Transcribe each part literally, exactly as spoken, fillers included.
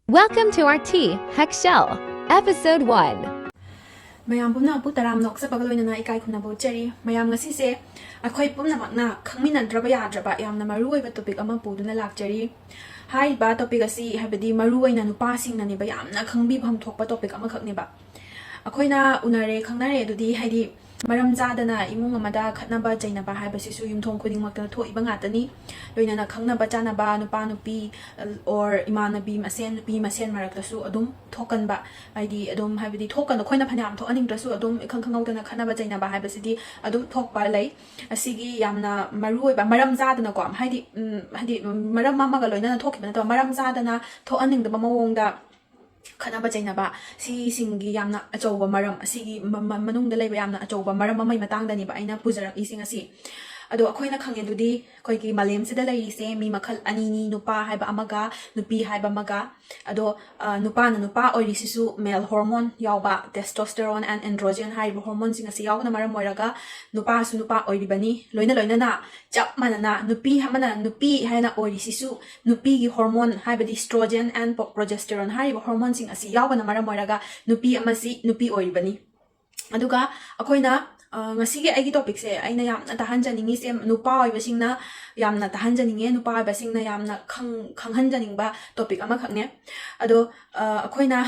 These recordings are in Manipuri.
Welcome to our Tea Heck Show, Episode one. ꯃꯌꯥꯝ ꯄꯨꯝꯅꯃꯛꯄꯨ ꯇꯔꯥꯝꯅ ꯑꯣꯛꯆꯕꯒ ꯂꯣꯏꯅꯅ ꯏꯀꯥꯏ ꯈꯨꯝꯅꯕ ꯎꯠꯆꯔꯤ꯫ ꯃꯌꯥꯝ, ꯉꯁꯤꯁꯦ ꯑꯩꯈꯣꯏ ꯄꯨꯝꯅꯃꯛꯅ ꯈꯪꯃꯤꯟꯅꯗ꯭ꯔꯕ ꯌꯥꯗ꯭ꯔꯕ ꯌꯥꯝꯅ ꯃꯔꯨꯑꯣꯏꯕ topic ꯑꯃ ꯄꯨꯗꯨꯅ ꯂꯥꯛꯆꯔꯤ꯫ ꯍꯥꯏꯔꯤꯕ topic ꯑꯁꯤ, ꯍꯥꯏꯕꯗꯤ ꯃꯔꯨꯑꯣꯏꯅ ꯅꯨꯄꯥꯁꯤꯡꯅꯅꯦꯕ ꯌꯥꯝꯅ ꯈꯪꯕꯤꯐꯝ ꯊꯣꯛꯄ topic ꯑꯃꯈꯛꯅꯦꯕ꯫ ꯑꯩꯈꯣꯏꯅ ꯎꯅꯔꯦ, ꯈꯪꯅꯔꯦ ꯑꯗꯨꯗꯤ, ꯍꯥꯏꯗꯤ ꯃꯔꯝ ꯆꯥꯗꯅ ꯏꯃꯨꯡ ꯑꯃꯗ ꯈꯠꯅꯕ ꯆꯩꯅꯕ ꯍꯥꯏꯕꯁꯤꯁꯨ ꯌꯨꯝꯊꯣꯡ ꯈꯨꯗꯤꯡꯃꯛꯇ ꯊꯣꯛꯏꯕ ꯉꯥꯛꯇꯅꯤ꯫ ꯂꯣꯏꯅꯅ ꯈꯪꯅꯕ ꯆꯥꯅꯕ ꯅꯨꯄꯥ ꯅꯨꯄꯤ, ꯑ, or ꯏꯃꯥꯟꯅꯕꯤ ꯃꯁꯦꯟ, ꯅꯨꯄꯤ ꯃꯁꯦꯟ ꯃꯔꯛꯇꯁꯨ ꯑꯗꯨꯝ ꯊꯣꯛꯀꯟꯕ, ꯍꯥꯏꯗꯤ ꯑꯗꯨꯝ, ꯍꯥꯏꯕꯗꯤ ꯊꯣꯛꯀꯟꯕ, ꯑꯩꯈꯣꯏꯅ ꯐꯅꯌꯥꯝ ꯊꯣꯛꯍꯟꯅꯤꯡꯗ꯭ꯔꯁꯨ ꯑꯗꯨꯝ ꯏꯈꯪ ꯈꯪꯍꯧꯗꯅ ꯈꯠꯅꯕ ꯆꯩꯅꯕ ꯍꯥꯏꯕꯁꯤꯗꯤ ꯑꯗꯨꯝ ꯊꯣꯛꯄ ꯂꯩ꯫ ꯑꯁꯤꯒꯤ ꯌꯥꯝꯅ ꯃꯔꯨꯑꯣꯏꯕ, ꯃꯔꯝ ꯆꯥꯗꯅꯀꯣ, ꯍꯥꯏꯗꯤ, ꯎꯝ, ꯍꯥꯏꯗꯤ ꯃꯔꯝ ꯑꯃꯒ ꯂꯣꯏꯅꯅ ꯊꯣꯛꯈꯤꯕ ꯅꯠꯇꯕ, ꯃꯔꯝ ꯆꯥꯗꯅ ꯊꯣꯛꯍꯟꯅꯤꯡꯗꯕ ꯃꯑꯣꯡꯗ ꯈꯠꯅꯕ ꯆꯩꯅꯕ, ꯁꯤꯁꯤꯡꯒꯤ ꯌꯥꯝꯅ ꯑꯆꯧꯕ ꯃꯔꯝ, ꯑꯁꯤꯒꯤ ꯃ-, ꯃ-, ꯃꯅꯨꯡꯗ ꯂꯩꯕ ꯌꯥꯝꯅ ꯑꯆꯧꯕ ꯃꯔꯝ ꯑꯃꯒꯤ ꯃꯇꯥꯡꯗꯅꯦꯕ ꯑꯩꯅ ꯄꯨꯖꯔꯛꯏꯁꯦ ꯉꯁꯤ꯫ ꯑꯗꯣ ꯑꯩꯈꯣꯏꯅ ꯈꯪꯉꯦ ꯑꯗꯨꯗꯤ, ꯑꯩꯈꯣꯏꯒꯤ ꯃꯥꯂꯦꯝꯁꯤꯗ ꯂꯩꯔꯤꯁꯦ ꯃꯤ ꯃꯈꯜ ꯑꯅꯤꯅꯤ, ꯅꯨꯄꯥ ꯍꯥꯏꯕ ꯑꯃꯒ ꯅꯨꯄꯤ ꯍꯥꯏꯕ ꯑꯃꯒ꯫ ꯑꯗꯣ, ꯑ, ꯅꯨꯄꯥꯅ ꯅꯨꯄꯥ ꯑꯣꯏꯔꯤꯁꯤꯁꯨ male hormone ꯌꯥꯎꯕ, testosterone and androgen ꯍꯥꯏꯔꯤꯕ hormoneꯁꯤꯡ ꯑꯁꯤ ꯌꯥꯎꯕꯅ ꯃꯔꯝ ꯑꯣꯏꯔꯒ ꯅꯨꯄꯥꯁꯨ ꯅꯨꯄꯥ ꯑꯣꯏꯔꯤꯕꯅꯤ꯫ ꯂꯣꯏꯅ ꯂꯣꯏꯅꯅ ꯆꯞ ꯃꯥꯟꯅꯅ ꯅꯨꯄꯤ ꯑꯃꯅ ꯅꯨꯄꯤ ꯍꯥꯏꯅ ꯑꯣꯏꯔꯤꯁꯤꯁꯨ ꯅꯨꯄꯤꯒꯤ hormone, ꯍꯥꯏꯕꯗꯤ estrogen and pro-, progesterone ꯍꯥꯏꯔꯤꯕ hormoneꯁꯤꯡ ꯑꯁꯤ ꯌꯥꯎꯕꯅ ꯃꯔꯝ ꯑꯣꯏꯔꯒ ꯅꯨꯄꯤ ꯑꯃꯁꯤ ꯅꯨꯄꯤ ꯑꯣꯏꯔꯤꯕꯅꯤ꯫ ꯑꯗꯨꯒ ꯑꯩꯈꯣꯏꯅ, ꯑ, ꯉꯁꯤꯒꯤ ꯑꯩꯒꯤ topicꯁꯦ ꯑꯩꯅ ꯌꯥꯝꯅ ꯇꯥꯍꯟꯖꯅꯤꯡꯉꯤꯁꯦ, ꯅꯨꯄꯥ ꯑꯣꯏꯕꯁꯤꯡꯅ ꯌꯥꯝꯅ ꯇꯥꯍꯟꯖꯅꯤꯡꯉꯦ, ꯅꯨꯄꯥ ꯑꯣꯏꯕꯁꯤꯡꯅ ꯌꯥꯝꯅ ꯈꯪ-, ꯈꯪꯍꯟꯖꯅꯤꯡꯕ topic ꯑꯃꯈꯛꯅꯦ꯫ ꯑꯗꯣ, ꯑ, ꯑꯩꯈꯣꯏꯅ,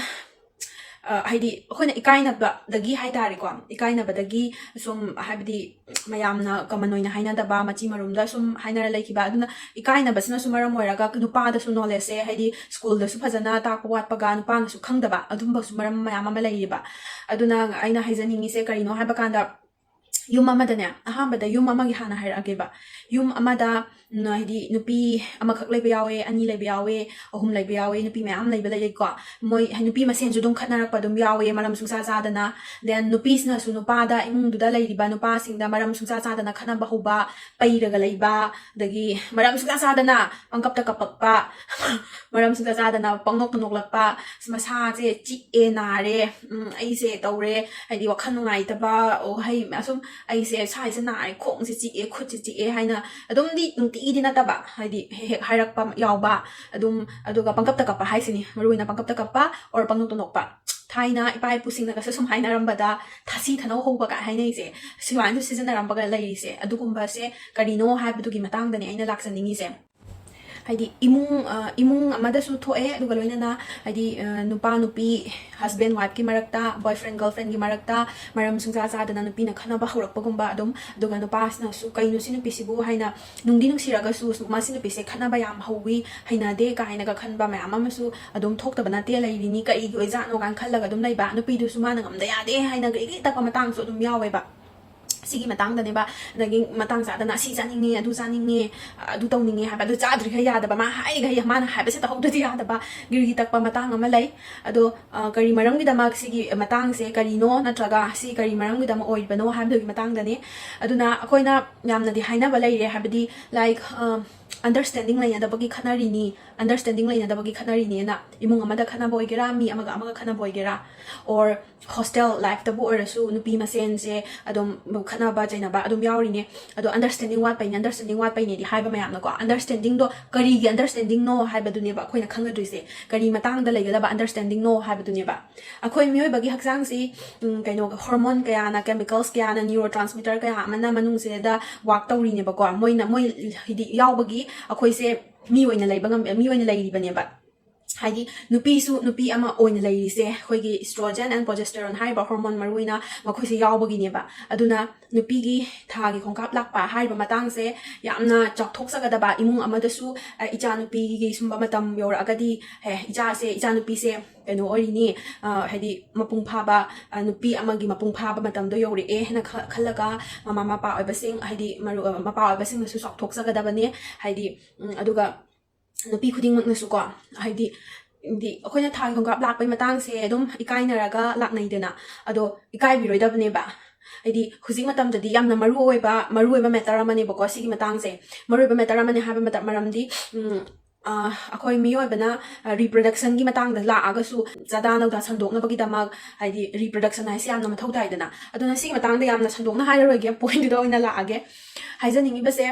ꯑ, ꯍꯥꯏꯗꯤ ꯑꯩꯈꯣꯏꯅ ꯏꯀꯥꯏꯅꯕꯗꯒꯤ ꯍꯥꯏꯇꯥꯔꯦꯀꯣ, ꯏꯀꯥꯏꯅꯕꯗꯒꯤ ꯁꯨꯝ, ꯍꯥꯏꯕꯗꯤ ꯃꯌꯥꯝꯅ common ꯑꯣꯏꯅ ꯍꯥꯏꯅꯗꯕ, ꯃꯆꯤ ꯃꯔꯨꯝꯗ ꯁꯨꯝ ꯍꯥꯏꯅꯔ ꯂꯩꯈꯤꯕ꯫ ꯑꯗꯨꯅ ꯏꯀꯥꯏꯅꯕꯁꯤꯅꯁꯨ ꯃꯔꯝ ꯑꯣꯏꯔꯒ ꯅꯨꯄꯥꯗꯁꯨ knowledgeꯁꯦ, ꯍꯥꯏꯗꯤ schoolꯗꯁꯨ ꯐꯖꯅ ꯇꯥꯛꯄ ꯋꯥꯠꯄꯒ ꯅꯨꯄꯥꯅꯁꯨ ꯈꯪꯗꯕ, ꯑꯗꯨꯝꯕꯁꯨ ꯃꯔꯝ ꯃꯌꯥꯝ ꯑꯃ ꯂꯩꯔꯤꯕ꯫ ꯑꯗꯨꯅ ꯑꯩꯅ ꯍꯥꯏꯖꯅꯤꯡꯉꯤꯁꯦ ꯀꯔꯤꯅꯣ ꯍꯥꯏꯕ ꯀꯥꯟꯗ, ꯌꯨꯝ ꯑꯃꯗꯅꯦ, ꯑꯍꯥꯟꯕꯗ ꯌꯨꯝ ꯑꯃꯒꯤ ꯍꯥꯟꯅ ꯍꯥꯏꯔꯛꯑꯒꯦꯕ꯫ ꯌꯨꯝ ꯑꯃꯗ, ꯎꯝ, ꯍꯥꯏꯗꯤ ꯅꯨꯄꯤ ꯑꯃꯈꯛ ꯂꯩꯕ ꯌꯥꯎꯋꯦ, ꯑꯅꯤ ꯂꯩꯕ ꯌꯥꯎꯋꯦ, ꯑꯍꯨꯝ ꯂꯩꯕ ꯌꯥꯎꯋꯦ, ꯅꯨꯄꯤ ꯃꯌꯥꯝ ꯂꯩꯕ ꯂꯩꯀꯣ꯫ ꯃꯣꯏ, ꯍꯥꯏ-, ꯅꯨꯄꯤ ꯃꯁꯦꯟꯁꯨ ꯑꯗꯨꯝ ꯈꯠꯅꯔꯛꯄ ꯑꯗꯨꯝ ꯌꯥꯎꯋꯦ, ꯃꯔꯝ ꯁꯨꯡꯆꯥ ꯆꯥꯗꯅ꯫ Then ꯅꯨꯄꯤꯁꯤꯅꯁꯨ ꯅꯨꯄꯥꯗ, ꯏꯃꯨꯡꯗꯨꯗ ꯂꯩꯔꯤꯕ ꯅꯨꯄꯥꯁꯤꯡꯗ ꯃꯔꯝ ꯁꯨꯡꯆꯥ ꯆꯥꯗꯅ ꯈꯠꯅꯕ ꯍꯧꯕ, ꯄꯩꯔꯒ ꯂꯩꯕ, ꯑꯗꯒꯤ ꯃꯔꯝ ꯁꯨꯡꯆꯥ ꯆꯥꯗꯅ ꯄꯪꯀꯞꯇ ꯀꯞꯄꯛꯄ, ꯃꯔꯝ ꯁꯨꯡꯆꯥ ꯆꯥꯗꯅ ꯄꯪꯅꯣꯛꯇ ꯅꯣꯛꯂꯛꯄ, ꯃꯁꯥꯁꯦ ꯆꯤꯛꯑꯦ, ꯅꯥꯔꯦ, ꯎꯝ, ꯑꯩꯁꯦ ꯇꯧꯔꯦ, ꯍꯥꯏꯗꯤ ꯋꯥꯈꯜ ꯅꯨꯡꯉꯥꯏꯇꯕ, ꯋꯥꯍꯩ ꯃꯌꯥꯝ ꯁꯨꯝ ꯑꯩꯁꯦ ꯁꯥꯏꯁꯦ ꯅꯥꯏ, ꯈꯣꯡꯁꯦ ꯆꯤꯛꯑꯦ, ꯈꯨꯠꯁꯦ ꯆꯤꯛꯑꯦ ꯍꯥꯏꯅ ꯑꯗꯨꯝꯗꯤ ꯅꯨꯡꯇꯤꯒꯤꯗꯤ ꯅꯠꯇꯕ, ꯍꯥꯏꯗꯤ ꯍꯦꯛ ꯍꯦꯛ ꯍꯥꯏꯔꯛꯄ ꯌꯥꯎꯕ, ꯑꯗꯨꯝ, ꯑꯗꯨꯒ ꯄꯪꯀꯞꯇ ꯀꯞꯄ ꯍꯥꯏꯁꯤꯅꯤ, ꯃꯔꯨ ꯑꯣꯏꯅ ꯄꯪꯀꯞꯇ ꯀꯞꯄ or ꯄꯪꯅꯣꯛꯇ ꯅꯣꯛꯄ꯫ ꯊꯥꯏꯅ ꯏꯄꯥ ꯏꯄꯨꯁꯤꯡꯅꯒꯁꯨ ꯁꯨꯝ ꯍꯥꯏꯅꯔꯝꯕꯗ ꯊꯥꯁꯤ ꯊꯥꯅꯧ ꯍꯧꯕ ꯀꯥꯏ ꯍꯥꯏꯅꯩꯁꯦ, ꯁꯨꯃꯥꯏꯅꯁꯨ ꯁꯤꯖꯤꯟꯅꯔꯝꯕꯒ ꯂꯩꯔꯤꯁꯦ, ꯑꯗꯨꯒꯨꯝꯕꯁꯦ ꯀꯔꯤꯅꯣ ꯍꯥꯏꯕꯗꯨꯒꯤ ꯃꯇꯥꯡꯗꯅꯦ ꯑꯩꯅ ꯂꯥꯛꯆꯅꯤꯡꯉꯤꯁꯦ꯫ ꯍꯥꯏꯗꯤ ꯏꯃꯨꯡ, ꯑ, ꯏꯃꯨꯡ ꯑꯃꯗꯁꯨ ꯊꯣꯛꯑꯦ, ꯑꯗꯨꯒ ꯂꯣꯏꯅꯅ ꯍꯥꯏꯗꯤ, ꯑ, ꯅꯨꯄꯥ ꯅꯨꯄꯤ, husband wifeꯀꯤ ꯃꯔꯛꯇ, boyfriend girlfriendꯒꯤ ꯃꯔꯛꯇ ꯃꯔꯝ ꯁꯨꯡꯆꯥ ꯆꯥꯗꯅ ꯅꯨꯄꯤꯅ ꯈꯠꯅꯕ ꯍꯧꯔꯛꯄꯒꯨꯝꯕ ꯑꯗꯨꯝ, ꯑꯗꯨꯒ ꯅꯨꯄꯥꯁꯤꯅꯁꯨ "ꯀꯩꯅꯣ ꯁꯤ ꯅꯨꯄꯤꯁꯤꯕꯨ?" ꯍꯥꯏꯅ ꯅꯨꯡꯗꯤ ꯅꯨꯡꯁꯤꯔꯒꯁꯨ "ꯃꯁꯤ ꯅꯨꯄꯤꯁꯦ ꯈꯠꯅꯕ ꯌꯥꯝ ꯍꯧꯋꯤ, ꯍꯩꯅꯗꯦ" ꯀꯥꯏꯅꯒ ꯈꯟꯕ ꯃꯌꯥꯝ ꯑꯃꯁꯨ ꯑꯗꯨꯝ ꯊꯣꯛꯇꯕ ꯅꯠꯇꯦ ꯂꯩꯔꯤꯅꯤ꯫ ꯀꯩꯒꯤ ꯑꯣꯏꯖꯥꯠꯅꯣ ꯀꯥꯏꯅ ꯈꯜꯂꯒ ꯑꯗꯨꯝ ꯂꯩꯕ, ꯅꯨꯄꯤꯗꯨꯁꯨ ꯃꯥꯅ ꯉꯝꯗ ꯌꯥꯗꯦ ꯍꯥꯏꯅ ꯒ꯭ꯔꯤ ꯒ꯭ꯔꯤ ꯇꯛꯄ ꯃꯇꯥꯡꯁꯨ ꯑꯗꯨꯝ ꯌꯥꯎꯋꯦꯕ꯫ ꯁꯤꯒꯤ ꯃꯇꯥꯡꯗꯅꯦꯕ, ꯑꯗꯒꯤ ꯃꯇꯥꯡ ꯆꯥꯗꯅ "ꯑꯁꯤ ꯆꯥꯅꯤꯡꯉꯦ, ꯑꯗꯨ ꯆꯥꯅꯤꯡꯉꯦ, ꯑꯗꯨ ꯇꯧꯅꯤꯡꯉꯦ" ꯍꯥꯏꯕ, ꯑꯗꯨ ꯆꯥꯗ꯭ꯔꯤꯈꯩ ꯌꯥꯗꯕ, ꯃꯥ ꯍꯥꯏꯔꯤꯈꯩ, ꯃꯥꯅ ꯍꯥꯏꯕꯁꯦ ꯇꯧꯍꯧꯗ꯭ꯔꯗꯤ ꯌꯥꯗꯕ, ꯒ꯭ꯔꯤ ꯒ꯭ꯔꯤ ꯇꯛꯄ ꯃꯇꯥꯡ ꯑꯃ ꯂꯩ꯫ ꯑꯗꯣ, ꯑ, ꯀꯔꯤ ꯃꯔꯝꯒꯤꯗꯃꯛ ꯁꯤꯒꯤ ꯃꯇꯥꯡꯁꯦ ꯀꯔꯤꯅꯣ, ꯅꯠꯇ꯭ꯔꯒ ꯁꯤ ꯀꯔꯤ ꯃꯔꯝꯒꯤꯗꯃꯛ ꯑꯣꯏꯔꯤꯕꯅꯣ ꯍꯥꯏꯕꯗꯨꯒꯤ ꯃꯇꯥꯡꯗꯅꯦ꯫ ꯑꯗꯨꯅ ꯑꯩꯈꯣꯏꯅ ꯌꯥꯝꯅꯗꯤ ꯍꯥꯏꯅꯕ ꯂꯩꯔꯦ, ꯍꯥꯏꯕꯗꯤ, like, ꯑ, understanding ꯂꯩꯅꯗꯕꯒꯤ ꯈꯠꯅꯔꯤꯅꯤ, understanding ꯂꯩꯅꯗꯕꯒꯤ ꯈꯠꯅꯔꯤꯅꯦꯅ꯫ ꯏꯃꯨꯡ ꯑꯃꯗ ꯈꯠꯅꯕ ꯑꯣꯏꯒꯦꯔꯥ, ꯃꯤ ꯑꯃꯒ ꯑꯃꯒ ꯈꯠꯅꯕ ꯑꯣꯏꯒꯦꯔꯥ, or hostel lifeꯇꯕꯨ ꯑꯣꯏꯔꯁꯨ ꯅꯨꯄꯤ ꯃꯁꯦꯟꯁꯦ ꯑꯗꯨꯝ ꯈꯠꯅꯕ ꯆꯩꯅꯕ ꯑꯗꯨꯝ ꯌꯥꯎꯔꯤꯅꯦ꯫ ꯑꯗꯣ understanding ꯋꯥꯠꯄꯩꯅꯦ, understanding ꯋꯥꯠꯄꯩꯅꯦꯗꯤ ꯍꯥꯏꯕ ꯃꯌꯥꯝꯅꯀꯣ꯫ Understandingꯗꯣ ꯀꯔꯤꯒꯤ understandingꯅꯣ ꯍꯥꯏꯕꯗꯨꯅꯦꯕ ꯑꯩꯈꯣꯏꯅ ꯈꯪꯒꯗꯣꯏꯁꯦ, ꯀꯔꯤ ꯃꯇꯥꯡꯗ ꯂꯩꯒꯗꯕ understandingꯅꯣ ꯍꯥꯏꯕꯗꯨꯅꯦꯕ꯫ ꯑꯩꯈꯣꯏ ꯃꯤꯑꯣꯏꯕꯒꯤ ꯍꯛꯆꯥꯡꯁꯤ, ꯎꯝ, ꯀꯩꯅꯣ, hormone ꯀꯌꯥꯅ, chemicals ꯀꯌꯥꯅ, neurotransmitter ꯀꯌꯥ ꯑꯃꯅ ꯃꯅꯨꯡꯁꯤꯗ work ꯇꯧꯔꯤꯅꯦꯕꯀꯣ꯫ ꯃꯣꯏꯅ, ꯃꯣꯏ ꯍꯥꯏꯗꯤ ꯌꯥꯎꯕꯒꯤ ꯑꯩꯈꯣꯏꯁꯦ ꯃꯤ ꯑꯣꯏꯅ ꯂꯩꯕ ꯉꯝ-, ꯃꯤ ꯑꯣꯏꯅ ꯂꯩꯔꯤꯕꯅꯦꯕ꯫ ꯍꯥꯏꯗꯤ ꯅꯨꯄꯤꯁꯨ ꯅꯨꯄꯤ ꯑꯃ ꯑꯣꯏꯅ ꯂꯩꯔꯤꯁꯦ ꯑꯩꯈꯣꯏꯒꯤ estrogen and progesterone ꯍꯥꯏꯔꯤꯕ hormone ꯃꯔꯨꯑꯣꯏꯅ ꯃꯈꯣꯏꯁꯦ ꯌꯥꯎꯕꯒꯤꯅꯦꯕ꯫ ꯑꯗꯨꯅ ꯅꯨꯄꯤꯒꯤ ꯊꯥꯒꯤ ꯈꯣꯡꯀꯥꯞ ꯂꯥꯛꯄ ꯍꯥꯏꯔꯤꯕ ꯃꯇꯥꯡꯁꯦ ꯌꯥꯝꯅ ꯆꯥꯎꯊꯣꯛꯆꯒꯗꯕ, ꯏꯃꯨꯡ ꯑꯃꯗꯁꯨ, ꯑ, ꯏꯆꯥ ꯅꯨꯄꯤꯒꯤ ꯁꯨꯝꯕ ꯃꯇꯝ ꯌꯧꯔꯛꯑꯒꯗꯤ, "ꯑꯦ, ꯏꯆꯥꯁꯦ, ꯏꯆꯥ ꯅꯨꯄꯤꯁꯦ ꯀꯩꯅꯣ ꯑꯣꯏꯔꯤꯅꯤ, ꯑ, ꯍꯥꯏꯗꯤ ꯃꯄꯨꯡ ꯐꯥꯕ, ꯑ, ꯅꯨꯄꯤ ꯑꯃꯒꯤ ꯃꯄꯨꯡ ꯐꯥꯕ ꯃꯇꯝꯗꯣ ꯌꯧꯔꯛꯑꯦ" ꯍꯥꯏꯅ ꯈ-, ꯈꯜꯂꯒ ꯃꯃꯥ ꯃꯄꯥ ꯑꯣꯏꯕꯁꯤꯡ, ꯍꯥꯏꯗꯤ ꯃꯔꯨ-, ꯑ, ꯃꯄꯥ ꯑꯣꯏꯕꯁꯤꯡꯅꯁꯨ ꯆꯥꯎꯊꯣꯛꯆꯒꯗꯕꯅꯦ꯫ ꯍꯥꯏꯗꯤ, ꯎꯝ, ꯑꯗꯨꯒ ꯅꯨꯄꯤ ꯈꯨꯗꯤꯡꯃꯛꯅꯁꯨꯀꯣ, ꯍꯥꯏꯗꯤ, ꯗꯤ ꯑꯩꯈꯣꯏꯅ ꯊꯥꯒꯤ ꯈꯣꯡꯀꯥꯞ ꯂꯥꯛꯄꯩ ꯃꯇꯥꯡꯁꯦ ꯑꯗꯨꯝ ꯏꯀꯥꯏꯅꯔꯒ ꯂꯥꯛꯅꯩꯗꯅ, ꯑꯗꯣ ꯏꯀꯥꯏꯕꯤꯔꯣꯏꯗꯕꯅꯦꯕ꯫ ꯍꯥꯏꯗꯤ ꯍꯧꯖꯤꯛ ꯃꯇꯝꯗꯗꯤ ꯌꯥꯝꯅ ꯃꯔꯨ ꯑꯣꯏꯕ, ꯃꯔꯨ ꯑꯣꯏꯕ matter ꯑꯃꯅꯦꯕꯀꯣ ꯁꯤꯒꯤ ꯃꯇꯥꯡꯁꯦ꯫ ꯃꯔꯨ ꯑꯣꯏꯕ matter ꯑꯃꯅꯦ ꯍꯥꯏꯕ ꯃꯇꯝ, ꯃꯔꯝꯗꯤ, ꯎꯝ, ꯑꯩꯈꯣꯏ ꯃꯤꯑꯣꯏꯕꯅ ꯔꯤꯄ꯭ꯔꯗꯛꯁꯟꯒꯤ ꯃꯇꯥꯡꯗ ꯂꯥꯛꯑꯒꯁꯨ, ꯆꯥꯗꯥ ꯅꯧꯗꯥ ꯁꯟꯗꯣꯛꯅꯕꯒꯤꯗꯃꯛ, ꯍꯥꯏꯗꯤ ꯔꯤꯄ꯭ꯔꯗꯛꯁꯟ ꯍꯥꯏꯁꯦ ꯌꯥꯝꯅ ꯃꯊꯧ ꯇꯥꯏꯗꯅ꯫ ꯑꯗꯨꯅ ꯁꯤꯒꯤ ꯃꯇꯥꯡꯗ ꯌꯥꯝꯅ ꯁꯟꯗꯣꯛꯅ ꯍꯥꯏꯔꯔꯣꯏꯒꯦ, ꯄꯣꯏꯟꯠꯇꯨꯗ ꯑꯣꯏꯅ ꯂꯥꯛꯑꯒꯦ꯫ ꯍꯥꯏꯖꯅꯤꯡꯉꯤꯕꯁꯦ,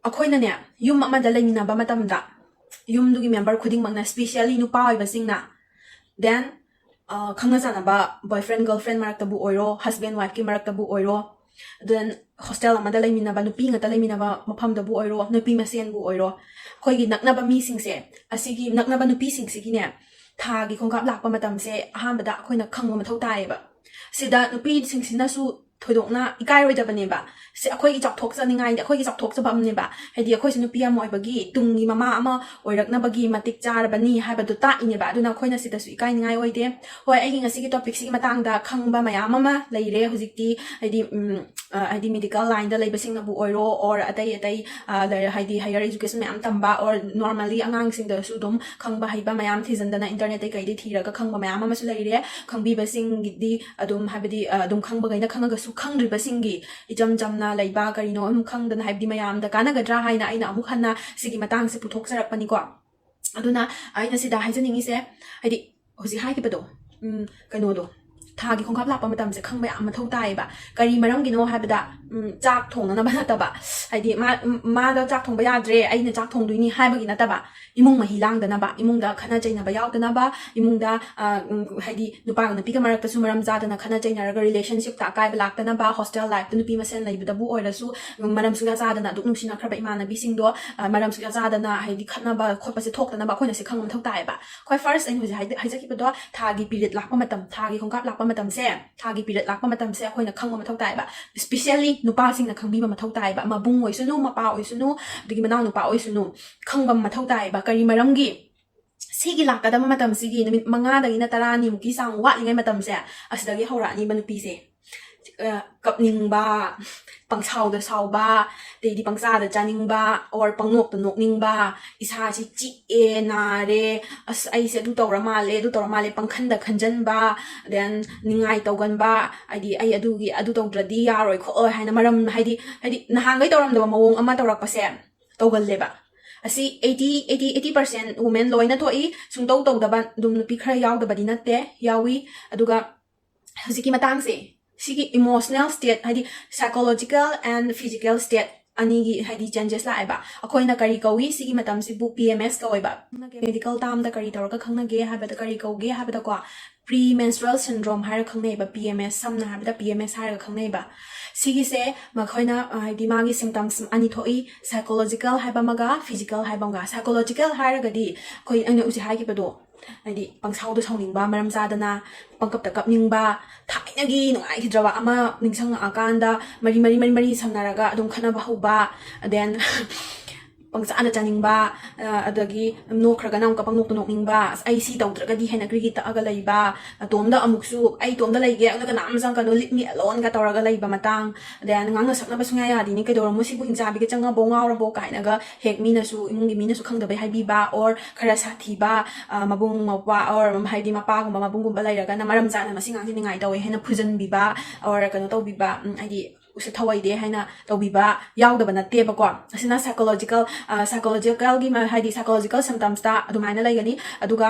ꯑꯩꯈꯣꯏꯅꯅꯦ, ꯌꯨꯝ ꯑꯃꯗ ꯂꯩꯃꯤꯟꯅꯕ ꯃꯇꯝꯗ, ꯌꯨꯝꯗꯨꯒꯤ ꯃꯦꯝꯕꯔ ꯈꯨꯗꯤꯡꯃꯛꯅ, ꯁ꯭ꯄꯤꯁꯤꯌꯦꯜꯂꯤ ꯅꯨꯄꯥ ꯑꯣꯏꯕꯁꯤꯡꯅ, ꯗꯦꯟ ꯈꯪꯅ ꯆꯥꯟꯅꯕ ꯕꯣꯏꯐ꯭ꯔꯦꯟ ꯒꯔꯜꯐ꯭ꯔꯦꯟ ꯃꯔꯛꯇꯕꯨ ꯑꯣꯏꯔꯣ, ꯍꯁꯕꯦꯟ ꯋꯥꯏꯐꯀꯤ ꯃꯔꯛꯇꯕꯨ ꯑꯣꯏꯔꯣ, ꯗꯦꯟ ꯍꯣꯁꯇꯦꯜ ꯑꯃꯗ ꯂꯩꯃꯤꯟꯅꯕ, ꯅꯨꯄꯤ ꯉꯥꯛꯇ ꯂꯩꯃꯤꯟꯅꯕ ꯃꯐꯝꯗꯕꯨ ꯑꯣꯏꯔꯣ, ꯅꯨꯄꯤ ꯃꯁꯦꯟꯕꯨ ꯑꯣꯏꯔꯣ, ꯑꯩꯈꯣꯏꯒꯤ ꯅꯛꯅꯕ ꯃꯤꯁꯤꯡꯁꯦ, ꯑꯁꯤꯒꯤ ꯅꯛꯅꯕ ꯅꯨꯄꯤꯁꯤꯡꯁꯤꯒꯤꯅꯦ, ꯊꯥꯒꯤ ꯈꯣꯡꯀꯥꯞ ꯂꯥꯛꯄ ꯃꯇꯝꯁꯦ ꯑꯍꯥꯟꯕꯗ ꯑꯩꯈꯣꯏꯅ ꯈꯪꯕ ꯃꯊꯧ ꯇꯥꯏꯌꯦꯕ꯫ ꯁꯤꯗ ꯅꯨꯄꯤꯁꯤꯡꯁꯤꯅꯁꯨ ꯊꯣꯏꯗꯣꯛꯅ ꯏꯀꯥꯏꯔꯣꯏꯗꯕꯅꯦꯕ꯫ ꯁꯤ ꯑꯩꯈꯣꯏꯒꯤ ꯆꯥꯎꯊꯣꯛꯆꯅꯤꯡꯉꯥꯏꯗꯤ, ꯑꯩꯈꯣꯏꯒꯤ ꯆꯥꯎꯊꯣꯛꯆꯕ ꯑꯃꯅꯦꯕ꯫ ꯍꯥꯏꯗꯤ ꯑꯩꯈꯣꯏꯁꯨ ꯅꯨꯄꯤ ꯑꯃ ꯑꯣꯏꯕꯒꯤ ꯇꯨꯡꯒꯤ ꯃꯃꯥ ꯑꯃ ꯑꯣꯏꯔꯛꯅꯕꯒꯤ ꯃꯇꯤꯛ ꯆꯥꯔꯕꯅꯤ ꯍꯥꯏꯕꯗꯨ ꯇꯥꯛꯏꯅꯦꯕ꯫ ꯑꯗꯨꯅ ꯑꯩꯈꯣꯏꯅ ꯁꯤꯗꯁꯨ ꯏꯀꯥꯏꯅꯤꯡꯉꯥꯏ ꯑꯣꯏꯗꯦ꯫ ꯍꯣꯏ, ꯑꯩꯒꯤ ꯉꯁꯤꯒꯤ ꯇꯣꯄꯤꯛꯁꯤꯒꯤ ꯃꯇꯥꯡꯗ ꯈꯪꯕ ꯃꯌꯥꯝ ꯑꯃ ꯂꯩꯔꯦ ꯍꯧꯖꯤꯛꯇꯤ꯫ ꯍꯥꯏꯗꯤ, ꯎꯝ, ꯑ, ꯍꯥꯏꯗꯤ ꯃꯦꯗꯤꯀꯦꯜ ꯂꯥꯏꯟꯗ ꯂꯩꯕꯁꯤꯡꯅꯕꯨ ꯑꯣꯏꯔꯣ, ꯑꯣꯔ ꯑꯇꯩ ꯑꯇꯩ, ꯑ, ꯂꯩꯔ-, ꯍꯥꯏꯗꯤ ꯍꯥꯌꯔ ꯑꯦꯖꯨꯀꯦꯁꯟ ꯃꯌꯥꯝ ꯇꯝꯕ, ꯑꯣꯔ ꯅꯣꯔꯃꯦꯜꯂꯤ ꯑꯉꯥꯡꯁꯤꯡꯗꯁꯨ ꯑꯗꯨꯝ ꯈꯪꯕ ꯍꯩꯕ ꯃꯌꯥꯝ ꯊꯤꯖꯤꯟꯗꯅ ꯏꯟꯇꯔꯅꯦꯠꯇꯩ ꯀꯩꯗꯩ ꯊꯤꯔꯒ ꯈꯪꯕ ꯃꯌꯥꯝ ꯑꯃꯁꯨ ꯂꯩꯔꯦ꯫ ꯈꯪꯕꯤꯕꯁꯤꯡꯒꯤꯗꯤ ꯑꯗꯨꯝ, ꯍꯥꯏꯕꯗꯤ, ꯑ, ꯑꯗꯨꯝ ꯈꯪꯕꯈꯩꯅ ꯈꯪꯉꯒꯁꯨ, ꯈꯪꯗ꯭ꯔꯤꯕꯁꯤꯡꯒꯤ ꯏꯆꯝ ꯆꯝꯅ ꯂꯩꯕ ꯀꯔꯤꯅꯣ ꯑꯗꯨꯝ ꯈꯪꯗꯅ, ꯍꯥꯏꯕꯗꯤ ꯃꯌꯥꯝꯗ ꯀꯥꯟꯅꯒꯗ꯭ꯔꯥ ꯍꯥꯏꯅ ꯑꯩꯅ ꯑꯃꯨꯛ ꯍꯟꯅ ꯁꯤꯒꯤ ꯃꯇꯥꯡꯁꯦ ꯄꯨꯊꯣꯛꯆꯔꯛꯄꯅꯤꯀꯣ꯫ ꯑꯗꯨꯅ ꯑꯩꯅ ꯁꯤꯗ ꯍꯥꯏꯖꯅꯤꯡꯉꯤꯁꯦ, ꯍꯥꯏꯗꯤ ꯍꯧꯖꯤꯛ ꯍꯥꯏꯈꯤꯕꯗꯣ, ꯎꯝ, ꯀꯩꯅꯣꯗꯣ, ꯊꯥꯒꯤ ꯈꯣꯡꯀꯥꯞ ꯂꯥꯛꯄ ꯃꯇꯝꯁꯦ ꯈꯪꯕ ꯌꯥꯝ ꯃꯊꯧ ꯇꯥꯏꯌꯦꯕ꯫ ꯀꯔꯤ ꯃꯔꯝꯒꯤꯅꯣ ꯍꯥꯏꯕꯗ, ꯎꯝ, ꯆꯥꯛ ꯊꯣꯡꯅꯅꯕ ꯅꯠꯇꯕ, ꯍꯥꯏꯗꯤ ꯃꯥ-, ꯎꯝ, ꯃꯥꯗꯣ ꯆꯥꯛ ꯊꯣꯡꯕ ꯌꯥꯗ꯭ꯔꯦ, ꯑꯩꯅ ꯆꯥꯛ ꯊꯣꯡꯗꯣꯏꯅꯤ ꯍꯥꯏꯕꯒꯤ ꯅꯠꯇꯕ, ꯏꯃꯨꯡ ꯃꯍꯤ ꯂꯥꯡꯗꯅꯕ, ꯏꯃꯨꯡꯗ ꯈꯠꯅ ꯆꯩꯅꯕ ꯌꯥꯎꯗꯅꯕ, ꯏꯃꯨꯡꯗ, ꯑ, ꯎꯝ, ꯍꯥꯏꯗꯤ ꯅꯨꯄꯥꯒ ꯅꯨꯄꯤꯒ ꯃꯔꯛꯇꯁꯨ ꯃꯔꯝ ꯆꯥꯗꯅ ꯈꯠꯅ ꯆꯩꯅꯔꯒ ꯔꯤꯂꯦꯁꯟꯁꯤꯞꯇ ꯑꯀꯥꯏꯕ ꯂꯥꯛꯇꯅꯕ, ꯍꯣꯁꯇꯦꯜ ꯂꯥꯏꯐꯇ ꯅꯨꯄꯤ ꯃꯁꯦꯟ ꯂꯩꯕꯗꯕꯨ ꯑꯣꯏꯔꯁꯨ, ꯎꯝ, ꯃꯔꯝ ꯁꯨꯡꯆꯥ ꯆꯥꯗꯅ ꯑꯗꯨꯛ ꯅꯨꯡꯁꯤꯅꯈ꯭ꯔꯕ ꯏꯃꯥꯟꯅꯕꯤꯁꯤꯡꯗꯣ, ꯑ, ꯃꯔꯝ ꯁꯨꯡꯆꯥ ꯆꯥꯗꯅ, ꯍꯥꯏꯗꯤ ꯈꯠꯅꯕ ꯈꯣꯠꯄꯁꯦ ꯊꯣꯛꯇꯅꯕ ꯑꯩꯈꯣꯏꯅ ꯁꯤ ꯈꯪꯕ ꯃꯊꯧ ꯇꯥꯏꯌꯦꯕ꯫ ꯈ꯭ꯋꯥꯏ ꯐꯥꯔꯁ ꯑꯩꯅ ꯍꯧꯖꯤꯛ ꯍꯥꯏ-, ꯍꯥꯏꯖꯈꯤꯕꯗꯣ, ꯊꯥꯒꯤ ꯄꯤꯔꯤꯌꯗ ꯂꯥꯛꯄ ꯃꯇꯝ, ꯊꯥꯒꯤ ꯈꯣꯡꯀꯥꯞ ꯂꯥꯛꯄ ꯃꯇꯝꯁꯦ, ꯊꯥꯒꯤ ꯄꯤꯔꯤꯌꯗ ꯂꯥꯛꯄ ꯃꯇꯝꯁꯦ ꯑꯩꯈꯣꯏꯅ ꯈꯪꯕ ꯃꯊꯧ ꯇꯥꯏꯌꯦꯕ꯫ ꯁ꯭ꯄꯤꯁꯤꯌꯦꯜꯂꯤ ꯅꯨꯄꯥꯁꯤꯡꯅ ꯈꯪꯕꯤꯕ ꯃꯊꯧ ꯇꯥꯏꯌꯦꯕ꯫ ꯃꯕꯨꯡ ꯑꯣꯏꯁꯅꯨ, ꯃꯄꯥ ꯑꯣꯏꯁꯅꯨ, ꯑꯗꯒꯤ ꯃꯅꯥꯎ ꯅꯨꯄꯥ ꯑꯣꯏꯁꯅꯨ, ꯈꯪꯕ ꯃꯊꯧ ꯇꯥꯏꯌꯦꯕ꯫ ꯀꯔꯤ ꯃꯔꯝꯒꯤ? ꯁꯤꯒꯤ ꯂꯥꯛꯀꯗꯕ ꯃꯇꯝꯁꯤꯒꯤ ꯅꯨꯃꯤꯠ ꯃꯉꯥꯗꯒꯤꯅ ꯇꯔꯥꯅꯤꯃꯨꯛꯀꯤ ꯆꯥꯡ ꯋꯥꯠꯂꯤꯉꯩ ꯃꯇꯝꯁꯦ, ꯑꯁꯤꯗꯒꯤ ꯍꯧꯔꯛꯑꯅꯤꯕ ꯅꯨꯄꯤꯁꯦ꯫ ꯑ, ꯀꯞꯅꯤꯡꯕ, ꯄꯪꯁꯥꯎꯗ ꯁꯥꯎꯕ, ꯑꯗꯩꯗꯤ ꯄꯪꯆꯥꯗ ꯆꯥꯅꯤꯡꯕ, or ꯄꯪꯅꯣꯛꯇ ꯅꯣꯛꯅꯤꯡꯕ, ꯏꯁꯥꯁꯤ ꯆꯤꯛꯑꯦ, ꯅꯥꯔꯦ, ꯑꯁ, ꯑꯩꯁꯦ ꯑꯗꯨ ꯇꯧꯔ ꯃꯥꯜꯂꯦ, ꯑꯗꯨ ꯇꯧꯔ ꯃꯥꯜꯂꯦ, ꯄꯪꯈꯟꯗ ꯈꯟꯖꯟꯕ, then ꯅꯤꯡꯉꯥꯏ ꯇꯧꯒꯟꯕ, ꯍꯥꯏꯗꯤ ꯑꯩ ꯑꯗꯨꯒꯤ, ꯑꯗꯨ ꯇꯧꯗ꯭ꯔꯗꯤ ꯌꯥꯔꯣꯏ ꯈꯣꯠꯂꯣꯏ ꯍꯥꯏꯅ ꯃꯔꯝ, ꯍꯥꯏꯗꯤ, ꯍꯥꯏꯗꯤ ꯅꯍꯥꯟꯈꯩ ꯇꯧꯔꯝꯗꯕ ꯃꯑꯣꯡ ꯑꯃ ꯇꯧꯔꯛꯄꯁꯦ ꯇꯧꯒꯜꯂꯦꯕ꯫ ꯑꯁꯤ eighty eighty eighty percent women ꯂꯣꯏꯅ ꯊꯣꯛꯏ꯫ ꯁꯨꯡꯇꯧ ꯇꯧꯗꯕ ꯑꯗꯨꯝ ꯅꯨꯄꯤ ꯈꯔ ꯌꯥꯎꯗꯕꯗꯤ ꯅꯠꯇꯦ, ꯌꯥꯎꯏ꯫ ꯑꯗꯨꯒ ꯍꯧꯖꯤꯛꯀꯤ ꯃꯇꯥꯡꯁꯦ, ꯁꯤꯒꯤ emotional state, ꯍꯥꯏꯗꯤ psychological and physical state ꯑꯅꯤꯒꯤ ꯍꯥꯏꯗꯤ changes ꯂꯥꯛꯑꯦꯕ꯫ ꯑꯩꯈꯣꯏꯅ ꯀꯔꯤ ꯀꯧꯏ? ꯁꯤꯒꯤ ꯃꯇꯝꯁꯤꯕꯨ P M S ꯀꯧꯋꯦꯕ꯫ Medical termꯗ ꯀꯔꯤ ꯇꯧꯔꯒ ꯈꯪꯅꯒꯦ ꯍꯥꯏꯕꯗ, ꯀꯔꯤ ꯀꯧꯒꯦ ꯍꯥꯏꯕꯗꯀꯣ, pre menstrual syndrome ꯍꯥꯏꯔ ꯈꯪꯅꯩꯕ꯫ P M S, ꯁꯝꯅ ꯍꯥꯏꯔꯕꯗ P M S ꯍꯥꯏꯔꯒ ꯈꯪꯅꯩꯕ꯫ ꯁꯤꯒꯤꯁꯦ ꯃꯈꯣꯏꯅ, ꯑ, ꯍꯥꯏꯗꯤ ꯃꯥꯒꯤ symptoms ꯑꯅꯤ ꯊꯣꯛꯏ, psychological ꯍꯥꯏꯕ ꯑꯃꯒ physical ꯍꯥꯏꯕ ꯑꯃꯒ꯫ Psychological ꯍꯥꯏꯔꯒꯗꯤ ꯑꯩꯈꯣꯏ, ꯑꯩꯅ ꯍꯧꯖꯤꯛ ꯍꯥꯏꯈꯤꯕꯗꯣ, ꯍꯥꯏꯗꯤ ꯄꯪꯁꯥꯎꯗ ꯁꯥꯎꯅꯤꯡꯕ, ꯃꯔꯝ ꯆꯥꯗꯅ ꯄꯪꯀꯞꯇ ꯀꯞꯅꯤꯡꯕ, ꯊꯥꯏꯅꯒꯤ ꯅꯨꯡꯉꯥꯏꯈꯤꯗ꯭ꯔꯕ ꯑꯃ ꯅꯤꯡꯁꯤꯡꯉꯛꯑꯀꯥꯟꯗ ꯃꯔꯤ ꯃꯔꯤ ꯃꯔꯤ ꯃꯔꯤ ꯁꯝꯅꯔꯒ ꯑꯗꯨꯝ ꯈꯠꯅꯕ ꯍꯧꯕ, then ꯄꯪꯆꯥꯗ ꯆꯥꯅꯤꯡꯕ, ꯑ, ꯑꯗꯒꯤ ꯅꯣꯛꯈ꯭ꯔꯒꯅ ꯑꯃꯨꯛꯀ ꯄꯪꯅꯣꯛꯇ ꯅꯣꯛꯅꯤꯡꯕ, ꯑꯁ, ꯑꯩ ꯁꯤ ꯇꯧꯗ꯭ꯔꯒꯗꯤ ꯍꯥꯏꯅ ꯒ꯭ꯔꯤꯒꯤ ꯇꯛꯑꯒ ꯂꯩꯕ, ꯑꯇꯣꯝꯗ ꯑꯃꯨꯛꯁꯨ "ꯑꯩ ꯏꯇꯣꯝꯗ ꯂꯩꯒꯦ, ꯑꯗꯨꯒ ꯀꯅꯥꯝ ꯆꯪꯉꯛꯀꯅꯨ, leave me aloneꯒ" ꯇꯧꯔꯒ ꯂꯩꯕ ꯃꯇꯥꯡ, then ꯉꯥꯡꯅ ꯁꯛꯅꯕ ꯁꯨꯡꯌꯥ ꯌꯥꯗꯦꯅꯦ, "ꯀꯩꯗꯧꯔꯝꯃꯣ ꯁꯤꯕꯨ, ꯍꯤꯡꯆꯥꯕꯤꯒ ꯆꯪꯉꯕꯣ, ꯉꯥꯎꯔꯕꯣ?" ꯀꯥꯏꯅꯒ ꯍꯦꯛ ꯃꯤꯅꯁꯨ, ꯏꯃꯨꯡꯒꯤ ꯃꯤꯅꯁꯨ ꯈꯪꯗꯕꯩ ꯍꯥꯏꯕꯤꯕ, or ꯈꯔ ꯁꯥꯊꯤꯕ, ꯑ, ꯃꯕꯨꯡ ꯃꯧꯄ꯭ꯋꯥ, or ꯍꯥꯏꯗꯤ ꯃꯄꯥꯒꯨꯝꯕ ꯃꯕꯨꯡꯒꯨꯝꯕ ꯂꯩꯔꯒꯅ ꯃꯔꯝ ꯆꯥꯅ "ꯃꯁꯤ ꯑꯉꯥꯡꯁꯤ ꯅꯤꯡꯉꯥꯏ ꯇꯧꯋꯦ" ꯍꯥꯏꯅ ꯐꯨꯖꯟꯕꯤꯕ, or ꯀꯩꯅꯣ ꯇꯧꯕꯤꯕ, ꯎꯝ, ꯍꯥꯏꯗꯤ ꯎꯁꯤꯠ ꯊꯑꯣꯏꯗꯦ ꯍꯥꯏꯅ ꯇꯧꯕꯤꯕ ꯌꯥꯎꯗꯕ ꯅꯠꯇꯦꯕꯀꯣ꯫ ꯑꯁꯤꯅ psychological, ꯑ, psychologicalꯒꯤ ꯃ-, ꯍꯥꯏꯗꯤ psychological symptomsꯇ ꯑꯗꯨꯃꯥꯏꯅ ꯂꯩꯒꯅꯤ꯫ ꯑꯗꯨꯒ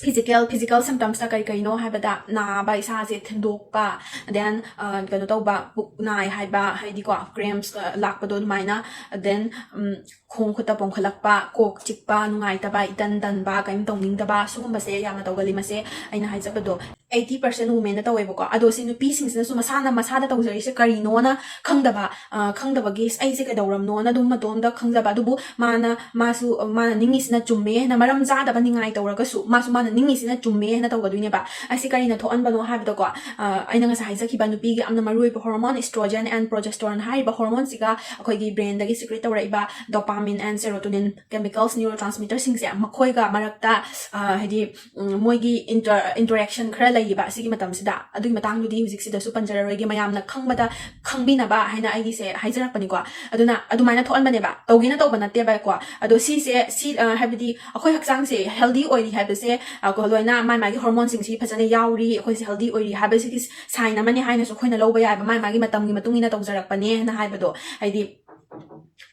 physical, physical symptomsꯇ ꯀꯔꯤ ꯀꯔꯤꯅꯣ ꯍꯥꯏꯕꯗ, ꯅꯥꯕ, ꯏꯁꯥꯁꯦ ꯊꯤꯟꯗꯣꯛꯄ, then, ꯑ, ꯀꯩꯅꯣ ꯇꯧꯕ, ꯄꯨꯛ ꯅꯥꯏ ꯍꯥꯏꯕ, ꯍꯥꯏꯗꯤꯀꯣ, cramps, ꯑ, ꯂꯥꯛꯄꯗꯣ ꯑꯗꯨꯃꯥꯏꯅ, then, ꯎꯝ, ꯈꯣꯡ ꯈꯨꯠꯇ ꯄꯣꯝꯈꯠꯂꯛꯄ, ꯀꯣꯛ ꯆꯤꯛꯄ, ꯅꯨꯡꯉꯥꯏꯇꯕ, ꯏꯇꯟ ꯇꯟꯕ, ꯀꯔꯤꯝ ꯇꯧꯅꯤꯡꯗꯕ, ꯁꯤꯒꯨꯝꯕꯁꯦ ꯌꯥꯝꯅ ꯇꯧꯒꯜꯂꯤ꯫ ꯃꯁꯦ ꯑꯩꯅ ꯍꯥꯏꯖꯕꯗꯣ eighty percent womenꯗ ꯇꯧꯋꯦꯕꯀꯣ꯫ ꯑꯗꯣ ꯁꯤ ꯅꯨꯄꯤꯁꯤꯡꯁꯤꯅꯁꯨ ꯃꯁꯥꯅ ꯃꯁꯥꯗ ꯇꯧꯖꯔꯤꯁꯦ ꯀꯔꯤꯅꯣꯅ ꯈꯪꯗꯕ, ꯑ, ꯈꯪꯗꯕꯒꯤ "ꯑꯁ, ꯑꯩꯁꯦ ꯀꯩꯗꯧꯔꯝꯅꯣꯅ" ꯑꯗꯨꯝ ꯃꯇꯣꯝꯗ ꯈꯪꯖꯕ꯫ ꯑꯗꯨꯕꯨ ꯃꯥꯅ, ꯃꯥꯁꯨ, ꯃꯥꯅ ꯅꯤꯡꯉꯤꯁꯤꯅ ꯆꯨꯝꯃꯦ ꯍꯥꯏꯅ, ꯃꯔꯝ ꯆꯥꯗꯕ ꯅꯤꯡꯉꯥꯏ ꯇꯧꯔꯒꯁꯨ ꯃꯥꯁꯨ ꯃꯥꯅ ꯅꯤꯡꯉꯤꯁꯤꯅ ꯆꯨꯝꯃꯦ ꯍꯥꯏꯅ ꯇꯧꯒꯗꯣꯏꯅꯦꯕ꯫ ꯑꯁꯤ ꯀꯔꯤꯅ ꯊꯣꯛꯍꯟꯕꯅꯣ ꯍꯥꯏꯕꯗꯀꯣ, ꯑ, ꯑꯩꯅ ꯉꯁꯥꯏ ꯍꯥꯏꯖꯈꯤꯕ ꯅꯨꯄꯤꯒꯤ ꯌꯥꯝꯅ ꯃꯔꯨꯑꯣꯏꯕ hormone estrogen and progesterone ꯍꯥꯏꯔꯤꯕ hormoneꯁꯤꯒ ꯑꯩꯈꯣꯏꯒꯤ brainꯗꯒꯤ secrete ꯇꯧꯔꯛꯏꯕ dopamine and serotonin chemicals, neurotransmitterꯁꯤꯡꯁꯦ, ꯃꯈꯣꯏꯒ ꯃꯔꯛꯇ, ꯑ, ꯍꯥꯏꯗꯤ, ꯎꯝ, ꯃꯣꯏꯒꯤ inter-, interaction ꯈꯔ ꯂꯩꯌꯦꯕ ꯑꯁꯤꯒꯤ ꯃꯇꯝꯁꯤꯗ꯫ ꯑꯗꯨꯒꯤ ꯃꯇꯥꯡꯗꯨꯗꯤ ꯍꯧꯖꯤꯛꯁꯤꯗꯁꯨ ꯄꯟꯖꯔꯔꯣꯏꯒꯦ, ꯃꯌꯥꯝꯅ ꯈꯪꯕꯗ ꯈꯪꯕꯤꯅꯕ ꯍꯥꯏꯅ ꯑꯩꯒꯤꯁꯦ ꯍꯥꯏꯖꯔꯛꯄꯅꯤꯀꯣ꯫ ꯑꯗꯨꯅ ꯑꯗꯨꯃꯥꯏꯅ ꯊꯣꯛꯍꯟꯕꯅꯦꯕ, ꯇꯧꯒꯦꯅ ꯇꯧꯕ ꯅꯠꯇꯦꯕꯀꯣ꯫ ꯑꯗꯣ ꯁꯤꯁꯦ, ꯁꯤ, ꯑ, ꯍꯥꯏꯕꯗꯤ ꯑꯩꯈꯣꯏ ꯍꯛꯆꯥꯡꯁꯦ healthy ꯑꯣꯏꯔꯤ ꯍꯥꯏꯕꯁꯦ, ꯑ, ꯀꯣ, ꯂꯣꯏꯅ ꯃꯥꯏ ꯃꯥꯒꯤ hormoneꯁꯤꯡꯁꯤ ꯐꯖꯅ ꯌꯥꯎꯔꯤ, ꯑꯩꯈꯣꯏꯁꯦ healthy ꯑꯣꯏꯔꯤ ꯍꯥꯏꯕꯁꯤꯒꯤ sign ꯑꯃꯅꯤ ꯍꯥꯏꯅꯁꯨ ꯑꯩꯈꯣꯏꯅ ꯂꯧꯕ ꯌꯥꯏꯕ, ꯃꯥꯏ ꯃꯥꯒꯤ ꯃꯇꯝꯒꯤ ꯃꯇꯨꯡ ꯏꯟꯅ ꯇꯧꯖꯔꯛꯄꯅꯦ ꯍꯥꯏꯅ ꯍꯥꯏꯕꯗꯣ꯫ ꯍꯥꯏꯗꯤ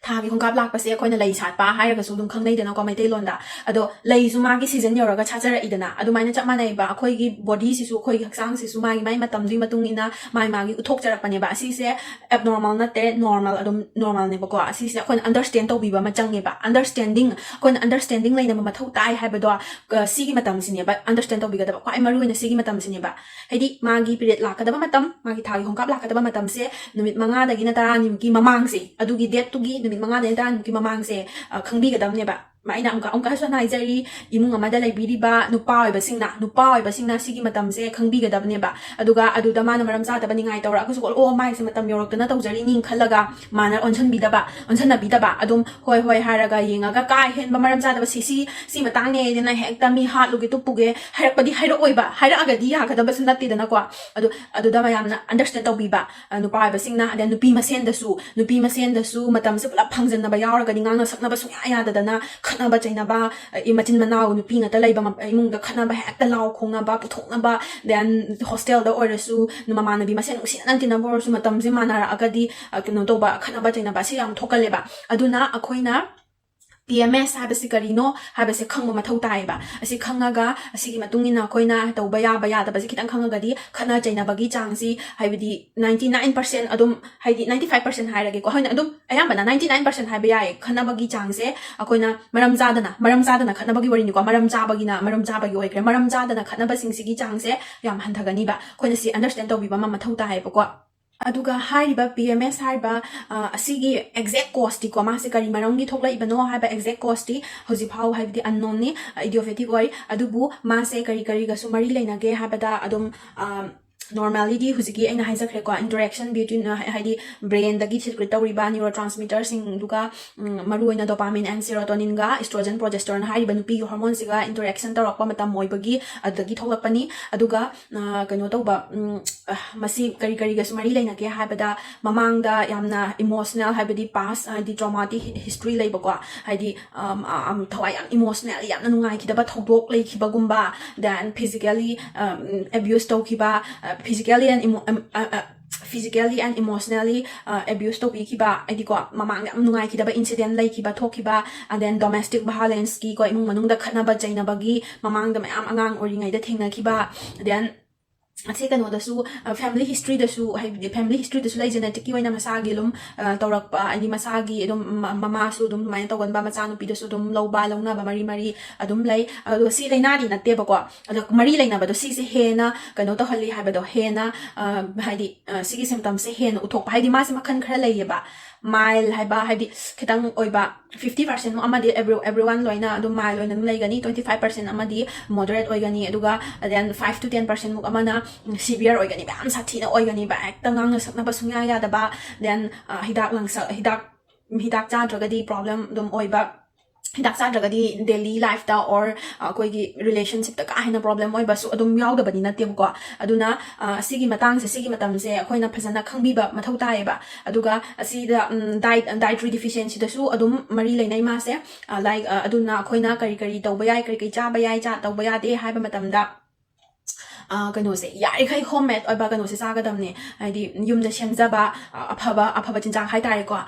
ꯊꯥꯒꯤ ꯈꯣꯡꯀꯥꯞ ꯂꯥꯛꯄꯁꯦ ꯑꯩꯈꯣꯏꯅ ꯂꯩ ꯁꯥꯠꯄ ꯍꯥꯏꯔꯒꯁꯨ ꯑꯗꯨꯝ ꯈꯪꯅꯩꯗꯅꯀꯣ ꯃꯩꯇꯩꯂꯣꯟꯗ꯫ ꯑꯗꯣ ꯂꯩꯁꯨ ꯃꯥꯒꯤ ꯁꯤꯖꯟ ꯌꯧꯔꯒ ꯁꯥꯠꯆꯔꯛꯏꯗꯅ, ꯑꯗꯨꯃꯥꯏꯅ ꯆꯞ ꯃꯥꯟꯅꯩꯕ꯫ ꯑꯩꯈꯣꯏꯒꯤ ꯕꯣꯗꯤꯁꯤꯁꯨ, ꯑꯩꯈꯣꯏꯒꯤ ꯍꯛꯆꯥꯡꯁꯤꯁꯨ ꯃꯥꯒꯤ ꯃꯥꯏ ꯃꯇꯝꯗꯨꯒꯤ ꯃꯇꯨꯡ ꯏꯟꯅ ꯃꯥꯒꯤ ꯃꯥꯒꯤ ꯎꯠꯊꯣꯛꯆꯔꯛꯄꯅꯦꯕ꯫ ꯑꯁꯤꯁꯦ ꯑꯦꯕꯅꯣꯔꯃꯦꯜ ꯅꯠꯇꯦ, ꯅꯣꯔꯃꯦꯜ, ꯑꯗꯨꯝ ꯅꯣꯔꯃꯦꯜꯅꯦꯕꯀꯣ꯫ ꯑꯁꯤꯁꯦ ꯑꯩꯈꯣꯏꯅ ꯑꯟꯗꯔꯁ꯭ꯇꯦꯟ ꯇꯧꯕꯤꯕ ꯑꯃ ꯆꯪꯉꯦꯕ꯫ ꯑꯟꯗꯔꯁ꯭ꯇꯦꯟꯗꯤꯡ, ꯑꯩꯈꯣꯏꯅ ꯑꯟꯗꯔꯁ꯭ꯇꯦꯟꯗꯤꯡ ꯂꯩꯅꯕ ꯃꯊꯧ ꯇꯥꯏ ꯍꯥꯏꯕꯗꯣ, ꯑ, ꯁꯤꯒꯤ ꯃꯇꯝꯁꯤꯅꯦꯕ ꯑꯟꯗꯔꯁ꯭ꯇꯦꯟ ꯇꯧꯕꯤꯒꯗꯕ ꯈ꯭ꯋꯥꯏ ꯃꯔꯨ ꯑꯣꯏꯅ꯫ ꯁꯤꯒꯤ ꯃꯇꯝꯁꯤꯅꯦꯕ, ꯍꯥꯏꯗꯤ ꯃꯥꯒꯤ ꯄꯤꯔꯤꯌꯗ ꯂꯥꯛꯀꯗꯕ ꯃꯇꯝ, ꯃꯥꯒꯤ ꯊꯥꯒꯤ ꯈꯣꯡꯀꯥꯞ ꯂꯥꯛꯀꯗꯕ ꯃꯇꯝꯁꯦ ꯅꯨꯃꯤꯠ ꯃꯉꯥꯗꯒꯤꯅ ꯇꯔꯥꯅꯤꯃꯨꯛꯀꯤ ꯃꯃꯥꯡꯁꯦ, ꯑꯗꯨꯒꯤ ꯗꯦꯠꯇꯨꯒꯤ ꯅꯨꯃꯤꯠ ꯃꯉꯥꯗꯒꯤꯅ ꯇꯔꯥꯅꯤꯃꯨꯛꯀꯤ ꯃꯃꯥꯡꯁꯦ, ꯑ, ꯈꯪꯕꯤꯒꯗꯕꯅꯦꯕ꯫ ꯑꯩꯅ ꯑꯃꯨꯛꯀ, ꯑꯃꯨꯛꯀ ꯍꯟꯅ ꯍꯥꯏꯖꯔꯤ, ꯏꯃꯨꯡ ꯑꯃꯗ ꯂꯩꯕꯤꯔꯤꯕ ꯅꯨꯄꯥ ꯑꯣꯏꯕꯁꯤꯡꯅ, ꯅꯨꯄꯥ ꯑꯣꯏꯕꯁꯤꯡꯅ ꯁꯤꯒꯤ ꯃꯇꯝꯁꯦ ꯈꯪꯕꯤꯒꯗꯕꯅꯦꯕ꯫ ꯑꯗꯨꯒ ꯑꯗꯨꯗ ꯃꯥꯅ ꯃꯔꯝ ꯆꯥꯗꯕ ꯅꯤꯡꯉꯥꯏ ꯇꯧꯔꯛꯑꯒꯁꯨ, "ꯑꯣ, ꯃꯥꯏꯁꯦ ꯃꯇꯝ ꯌꯧꯔꯛꯇꯅ ꯇꯧꯖꯔꯤꯅꯤ" ꯈꯜꯂꯒ ꯃꯥꯅ ꯑꯣꯟꯁꯤꯟꯕꯤꯗꯕ, ꯑꯣꯟꯁꯤꯟꯅꯕꯤꯗꯕ, ꯑꯗꯨꯝ ꯍꯣꯏ, ꯍꯣꯏ ꯍꯥꯏꯔꯒ ꯌꯦꯡꯉꯒ, ꯀꯥ ꯍꯦꯟꯕ ꯃꯔꯝ ꯆꯥꯗꯕ, "ꯁꯤ, ꯁꯤ, ꯁꯤ ꯃꯇꯥꯡꯅꯦ" ꯍꯥꯏꯗꯅ ꯍꯦꯛꯇ ꯃꯤ ꯍꯥꯠꯂꯨꯒꯦ ꯇꯨꯞꯄꯨꯒꯦ ꯍꯥꯏꯔꯛꯄꯗꯤ ꯍꯥꯏꯔꯛꯑꯣꯏꯕ, ꯍꯥꯏꯔꯛꯑꯒꯗꯤ ꯌꯥꯒꯗꯕꯁꯨ ꯅꯠꯇꯦꯗꯅꯀꯣ꯫ ꯑꯗꯨ, ꯑꯗꯨꯗ ꯃꯌꯥꯝꯅ ꯑꯟꯗꯔꯁ꯭ꯇꯦꯟ ꯇꯧꯕꯤꯕ, ꯑ, ꯅꯨꯄꯥ ꯑꯣꯏꯕꯁꯤꯡꯅ, ꯑꯗꯩ ꯅꯨꯄꯤ ꯃꯁꯦꯟꯗꯁꯨ, ꯅꯨꯄꯤ ꯃꯁꯦꯟꯗꯁꯨ ꯃꯇꯝꯁꯦ ꯄꯨꯂꯞ ꯐꯪꯖꯟꯅꯕ ꯌꯥꯎꯔꯒꯗꯤ ꯉꯥꯡꯅ ꯁꯛꯅꯕ ꯁꯨꯡꯌꯥ ꯌꯥꯗꯗꯅ, ꯈꯠꯅꯕ ꯆꯩꯅꯕ, ꯑ, ꯏ-, ꯃꯆꯤꯟ ꯃꯅꯥꯎ ꯅꯨꯄꯤ ꯉꯥꯛꯇ ꯂꯩꯕ ꯃ-, ꯏꯃꯨꯡꯗ ꯈꯠꯅꯕ ꯍꯦꯛꯇ ꯂꯥꯎ ꯈꯣꯡꯅꯕ, ꯄꯨꯊꯣꯛꯅꯕ, then ꯍꯣꯁꯇꯦꯜꯗ ꯑꯣꯏꯔꯁꯨ ꯃꯃꯥꯟꯅꯕꯤ ꯃꯁꯦꯟ ꯅꯨꯡꯁꯤꯅꯅ ꯇꯤꯟꯅꯕ ꯑꯣꯏꯔꯁꯨ ꯃꯇꯝꯁꯦ ꯃꯥꯟꯅꯔꯛꯑꯒꯗꯤ, ꯑ, ꯀꯩꯅꯣ ꯇꯧꯕ, ꯈꯠꯅꯕ ꯆꯩꯅꯕ ꯑꯁꯤ ꯌꯥꯝ ꯊꯣꯛꯀꯜꯂꯦꯕ꯫ ꯑꯗꯨꯅ ꯑꯩꯈꯣꯏꯅ ꯄꯤ ꯑꯦꯝ ꯑꯦꯁ ꯍꯥꯏꯕꯁꯤ ꯀꯔꯤꯅꯣ ꯍꯥꯏꯕꯁꯦ ꯈꯪꯕ ꯃꯊꯧ ꯇꯥꯏꯌꯦꯕ꯫ ꯑꯁꯤ ꯈꯪꯉꯒ, ꯑꯁꯤꯒꯤ ꯃꯇꯨꯡ ꯏꯟꯅ ꯑꯩꯈꯣꯏꯅ ꯇꯧꯕ ꯌꯥꯕ ꯌꯥꯗꯕꯁꯤ ꯈꯤꯇꯪ ꯈꯪꯉꯒꯗꯤ, ꯈꯠꯅ ꯆꯩꯅꯕꯒꯤ ꯆꯥꯡꯁꯤ, ꯍꯥꯏꯕꯗꯤ ninety nine percent ꯑꯗꯨꯝ, ꯍꯥꯏꯗꯤ ninety five percent ꯍꯥꯏꯔꯒꯦꯀꯣ, ꯍꯣꯏꯅꯦ, ꯑꯗꯨꯝ ꯑꯌꯥꯝꯕꯅ ninety nine percent ꯍꯥꯏꯕ ꯌꯥꯏ, ꯈꯠꯅꯕꯒꯤ ꯆꯥꯡꯁꯦ ꯑꯩꯈꯣꯏꯅ ꯃꯔꯝ ꯆꯥꯗꯅ, ꯃꯔꯝ ꯆꯥꯗꯅ ꯈꯠꯅꯕꯒꯤ ꯋꯥꯔꯤꯅꯤꯀꯣ, ꯃꯔꯝ ꯆꯥꯕꯒꯤꯅ ꯃꯔꯝ ꯆꯥꯕꯒꯤ ꯑꯣꯏꯈ꯭ꯔꯦ, ꯃꯔꯝ ꯆꯥꯗꯅ ꯈꯠꯅꯕꯁꯤꯡꯁꯤꯒꯤ ꯆꯥꯡꯁꯦ ꯌꯥꯝ ꯍꯟꯊꯒꯅꯤꯕ꯫ ꯑꯩꯈꯣꯏꯅ ꯁꯤ ꯑꯟꯗꯔꯁ꯭ꯇꯦꯟ ꯇꯧꯕꯤꯕ ꯑꯃ ꯃꯊꯧ ꯇꯥꯏꯌꯦꯕꯀꯣ꯫ ꯑꯗꯨꯒ ꯍꯥꯏꯔꯤꯕ ꯄꯤ ꯑꯦꯝ ꯑꯦꯁ ꯍꯥꯏꯔꯤꯕ, ꯑ, ꯑꯁꯤꯒꯤ ꯑꯦꯛꯖꯦꯛ ꯀꯣꯁꯇꯤꯀꯣ, ꯃꯥꯁꯦ ꯀꯔꯤ ꯃꯔꯝꯒꯤ ꯊꯣꯛꯂꯛꯏꯕꯅꯣ ꯍꯥꯏꯕ ꯑꯦꯛꯖꯦꯛ ꯀꯣꯁꯇꯤ ꯍꯧꯖꯤꯛ ꯐꯥꯎ, ꯍꯥꯏꯕꯗꯤ, ꯑꯟꯅꯣꯟꯅꯤ, ꯏꯗꯤꯑꯣꯐꯦꯇꯤꯛ ꯑꯣꯏ꯫ ꯑꯗꯨꯕꯨ ꯃꯥꯁꯦ ꯀꯔꯤ ꯀꯔꯤꯒꯁꯨ ꯃꯔꯤ ꯂꯩꯅꯒꯦ ꯍꯥꯏꯕꯗ, ꯑꯗꯨꯝ, ꯑ, ꯅꯣꯔꯃꯦꯜꯂꯤꯗꯤ ꯍꯧꯖꯤꯛꯀꯤ ꯑꯩꯅ ꯍꯥꯏꯖꯈ꯭ꯔꯦꯀꯣ, ꯏꯟꯇꯔꯦꯛꯁꯟ ꯕꯤꯇ꯭ꯋꯤꯟ, ꯑ, ꯍꯥꯏꯗꯤ ꯕ꯭ꯔꯦꯟꯗꯒꯤ ꯁꯤꯀ꯭ꯔꯤꯠ ꯇꯧꯔꯤꯕ ꯅ꯭ꯌꯨꯔꯣ ꯇ꯭ꯔꯥꯟꯁꯃꯤꯇꯔꯁꯤꯡꯗꯨꯒ, ꯎꯝ, ꯃꯔꯨꯑꯣꯏꯅ dopamine and serotoninꯒ estrogen progesterone ꯍꯥꯏꯔꯤꯕ ꯅꯨꯄꯤꯒꯤ ꯍꯣꯔꯃꯣꯟꯁꯤꯒ ꯏꯟꯇꯔꯦꯛꯁꯟ ꯇꯧꯔꯛꯄ ꯃꯇꯝ ꯑꯣꯏꯕꯒꯤ ꯑꯗꯨꯗꯒꯤ ꯊꯣꯛꯂꯛꯄꯅꯤ꯫ ꯑꯗꯨꯒ, ꯑ, ꯀꯩꯅꯣ ꯇꯧꯕ, ꯎꯝ, ꯑ, ꯃꯁꯤ ꯀꯔꯤ ꯀꯔꯤꯒꯁꯨ ꯃꯔꯤ ꯂꯩꯅꯒꯦ ꯍꯥꯏꯕꯗ, ꯃꯃꯥꯡꯗ ꯌꯥꯝꯅ ꯏꯃꯣꯁꯅꯦꯜ, ꯍꯥꯏꯕꯗꯤ ꯄꯥꯁ, ꯍꯥꯏꯗꯤ ꯇ꯭ꯔꯣꯃꯥꯇꯤꯛ ꯍꯤ-, ꯍꯤꯁꯇ꯭ꯔꯤ ꯂꯩꯕꯀꯣ, ꯍꯥꯏꯗꯤ, ꯑꯝ, ꯑ, ꯑꯝ, ꯊꯋꯥꯏ ꯌꯥꯝ ꯏꯃꯣꯁꯅꯦꯜ, ꯌꯥꯝꯅ ꯅꯨꯡꯉꯥꯏꯈꯤꯗꯕ ꯊꯧꯗꯣꯛ ꯂꯩꯈꯤꯕꯒꯨꯝꯕ, then physically, ꯑꯝ, abuse ꯇꯧꯈꯤꯕ, ꯑ, physically and emo-, ꯑꯝ, ꯑ, ꯑ, physically and emotionally abuse ꯇꯧꯕꯤꯈꯤꯕ, ꯍꯥꯏꯗꯤꯀꯣ, ꯃꯃꯥꯡꯗ ꯌꯥꯝ ꯅꯨꯡꯉꯥꯏꯈꯤꯗꯕ incident ꯂꯩꯈꯤꯕ, ꯊꯣꯛꯈꯤꯕ, and then domestic violence ꯀꯤ ꯀꯣ, ꯏꯃꯨꯡ ꯃꯅꯨꯡꯗ ꯈꯠꯅꯕ ꯆꯩꯅꯕꯒꯤ ꯃꯃꯥꯡꯗ ꯃꯌꯥꯝ ꯑꯉꯥꯡ ꯑꯣꯏꯔꯤꯉꯩꯗ ꯊꯦꯡꯅꯈꯤꯕ, then ꯑꯁꯤ ꯀꯩꯅꯣꯗꯁꯨ, family history ꯗꯁꯨ, ꯍꯥꯏꯕꯗꯤ family history ꯗꯁꯨ ꯂꯩ, genetic ꯀꯤ ꯑꯣꯏꯅ ꯃꯁꯥꯒꯤ ꯑꯗꯨꯝ ꯇꯧꯔꯛꯄ, ꯍꯥꯏꯗꯤ ꯃꯁꯥꯒꯤ ꯑꯗꯨꯝ ꯃꯃꯥꯁꯨ ꯑꯗꯨꯝ ꯑꯗꯨꯃꯥꯏꯅ ꯇꯧꯒꯟꯕ, ꯃꯆꯥꯅꯨꯄꯤꯗꯁꯨ ꯑꯗꯨꯝ ꯂꯧꯕ ꯂꯧꯅꯕ ꯃꯔꯤ ꯃꯔꯤ ꯑꯗꯨꯝ ꯂꯩ꯫ ꯑꯗꯣ ꯁꯤ ꯂꯥꯏꯅꯥꯗꯤ ꯅꯠꯇꯦꯕꯀꯣ, ꯑꯗꯣ ꯃꯔꯤ ꯂꯩꯅꯕꯗꯣ ꯁꯤꯁꯦ ꯍꯦꯟꯅ ꯀꯩꯅꯣ ꯇꯧꯍꯜꯂꯤ ꯍꯥꯏꯕꯗꯣ, ꯍꯦꯟꯅ ꯍꯥꯏꯗꯤ ꯁꯤꯒꯤ symptoms ꯁꯦ ꯍꯦꯟꯅ ꯎꯠꯊꯣꯛꯄ, ꯍꯥꯏꯗꯤ ꯃꯥꯁꯦ ꯃꯈꯜ ꯈꯔ ꯂꯩꯌꯦꯕ꯫ Mild ꯍꯥꯏꯕ, ꯍꯥꯏꯗꯤ ꯈꯤꯇꯪ ꯑꯣꯏꯕ, fifty percent ꯃꯨꯛ ꯑꯃꯗꯤ every everyone ꯂꯣꯏꯅ ꯑꯗꯨꯝ mild ꯑꯣꯏꯅ ꯑꯗꯨꯝ ꯂꯩꯒꯅꯤ, twenty five percent ꯑꯃꯗꯤ moderate ꯑꯣꯏꯒꯅꯤ, ꯑꯗꯨꯒ then five to ten percent ꯃꯨꯛ ꯑꯃꯅ severe ꯑꯣꯏꯒꯅꯤꯕ, ꯌꯥꯝ ꯁꯥꯊꯤꯅ ꯑꯣꯏꯒꯅꯤꯕ, ꯍꯦꯛꯇ ꯉꯥꯡꯅ ꯁꯛꯅꯕ ꯁꯨꯡꯌꯥ ꯌꯥꯗꯕ, then ꯍꯤꯗꯥꯛ ꯂꯥꯡꯁꯛ ꯍꯤꯗꯥꯛ ꯍꯤꯗꯥꯛ ꯆꯥꯗ꯭ꯔꯒꯗꯤ problem ꯑꯗꯨꯝ ꯑꯣꯏꯕ, ꯍꯤꯗꯥꯛ ꯆꯥꯗ꯭ꯔꯒꯗꯤ daily life ꯇ or ꯑꯩꯈꯣꯏꯒꯤ relationship ꯇ ꯀꯥ ꯍꯦꯟꯅ problem ꯑꯣꯏꯕꯁꯨ ꯑꯗꯨꯝ ꯌꯥꯎꯗꯕꯗꯤ ꯅꯠꯇꯦꯕꯀꯣ꯫ ꯑꯗꯨꯅ ꯁꯤꯒꯤ ꯃꯇꯥꯡꯁꯦ, ꯁꯤꯒꯤ ꯃꯇꯝꯁꯦ ꯑꯩꯈꯣꯏꯅ ꯐꯖꯅ ꯈꯪꯕꯤꯕ ꯃꯊꯧ ꯇꯥꯏꯌꯦꯕ꯫ ꯑꯗꯨꯒ ꯑꯁꯤꯗ diet dietary deficiency ꯗꯁꯨ ꯑꯗꯨꯝ ꯃꯔꯤ ꯂꯩꯅꯩ ꯃꯥꯁꯦ꯫ Like ꯑꯗꯨꯅ ꯑꯩꯈꯣꯏꯅ ꯀꯔꯤ ꯀꯔꯤ ꯇꯧꯕ ꯌꯥꯏ, ꯀꯔꯤ ꯀꯔꯤ ꯆꯥꯕ ꯌꯥꯏ, ꯆꯥ ꯇꯧꯕ ꯌꯥꯗꯦ ꯍꯥꯏꯕ ꯃꯇꯝꯗ ꯀꯩꯅꯣꯁꯦ, ꯌꯥꯔꯤꯈꯩ home made ꯑꯣꯏꯕ ꯀꯩꯅꯣꯁꯦ ꯆꯥꯒꯗꯕꯅꯦ꯫ ꯍꯥꯏꯗꯤ ꯌꯨꯝꯗ ꯁꯦꯝꯖꯕ ꯑꯐꯕ ꯑꯐꯕ ꯆꯤꯟꯖꯥꯛ ꯍꯥꯏꯇꯥꯔꯦꯀꯣ꯫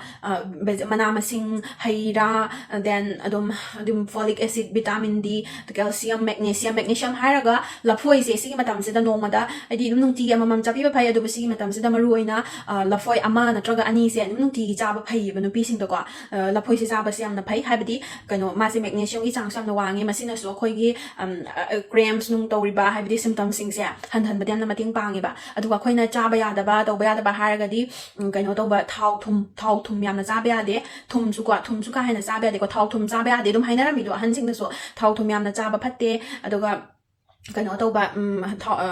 ꯃꯅꯥ ꯃꯁꯤꯡ, ꯍꯩ ꯔꯥ, then ꯑꯗꯨꯝ ꯑꯗꯨꯝ folic acid, vitamin D, calcium, magnesium꯫ Magnesium ꯍꯥꯏꯔꯒ ꯂꯐꯣꯏꯁꯦ ꯁꯤꯒꯤ ꯃꯇꯝꯁꯤꯗ ꯅꯣꯡꯃꯗ, ꯍꯥꯏꯗꯤ ꯑꯗꯨꯝ ꯅꯨꯡꯇꯤꯒꯤ ꯑꯃꯃꯝ ꯆꯥꯕꯤꯕ ꯐꯩ, ꯑꯗꯨꯕꯨ ꯁꯤꯒꯤ ꯃꯇꯝꯁꯤꯗ ꯃꯔꯨꯑꯣꯏꯅ ꯂꯐꯣꯏ ꯑꯃ ꯅꯠꯇ꯭ꯔꯒ ꯑꯅꯤꯁꯦ ꯑꯗꯨꯝ ꯅꯨꯡꯇꯤꯒꯤ ꯆꯥꯕ ꯐꯩꯌꯦꯕ ꯅꯨꯄꯤꯁꯤꯡꯗꯀꯣ꯫ ꯂꯐꯣꯏꯁꯦ ꯆꯥꯕꯁꯦ ꯌꯥꯝꯅ ꯐꯩ, ꯍꯥꯏꯕꯗꯤ ꯀꯩꯅꯣ, ꯃꯥꯁꯦ magnesium ꯒꯤ ꯆꯥꯡꯁꯨ ꯌꯥꯝꯅ ꯋꯥꯡꯉꯦ꯫ ꯃꯁꯤꯅꯁꯨ ꯑꯩꯈꯣꯏꯒꯤ cramps ꯅꯨꯡ ꯇꯧꯔꯤꯕ, ꯍꯥꯏꯕꯗꯤ symptoms ꯁꯤꯡꯁꯦ ꯍꯟꯍꯟꯕꯗ ꯌꯥꯝꯅ ꯃꯇꯦꯡ ꯄꯥꯡꯉꯦꯕ꯫ ꯑꯗꯨꯒ ꯑꯩꯈꯣꯏꯅ ꯆꯥꯕ ꯌꯥꯗꯕ, ꯇꯧꯕ ꯌꯥꯗꯕ ꯍꯥꯏꯔꯒꯗꯤ ꯀꯩꯅꯣ ꯇꯧꯕ, ꯊꯥꯎ ꯊꯨꯝ, ꯊꯥꯎ ꯊꯨꯝ ꯌꯥꯝꯅ ꯆꯥꯕ ꯌꯥꯗꯦ꯫ ꯊꯨꯝꯁꯨꯀꯣ, ꯊꯨꯝꯁꯨ ꯀꯥ ꯍꯦꯟꯅ ꯆꯥꯕ ꯌꯥꯗꯦꯀꯣ꯫ ꯊꯥꯎ ꯊꯨꯝ ꯆꯥꯕ ꯌꯥꯗꯦ ꯑꯗꯨꯝ ꯍꯥꯏꯅꯔꯝꯃꯤꯗꯣ ꯑꯍꯟꯁꯤꯡꯅꯁꯨ, ꯊꯥꯎ ꯊꯨꯝ ꯌꯥꯝꯅ ꯆꯥꯕ ꯐꯠꯇꯦ꯫ ꯑꯗꯨꯒ ꯀꯩꯅꯣ ꯇꯧꯕ,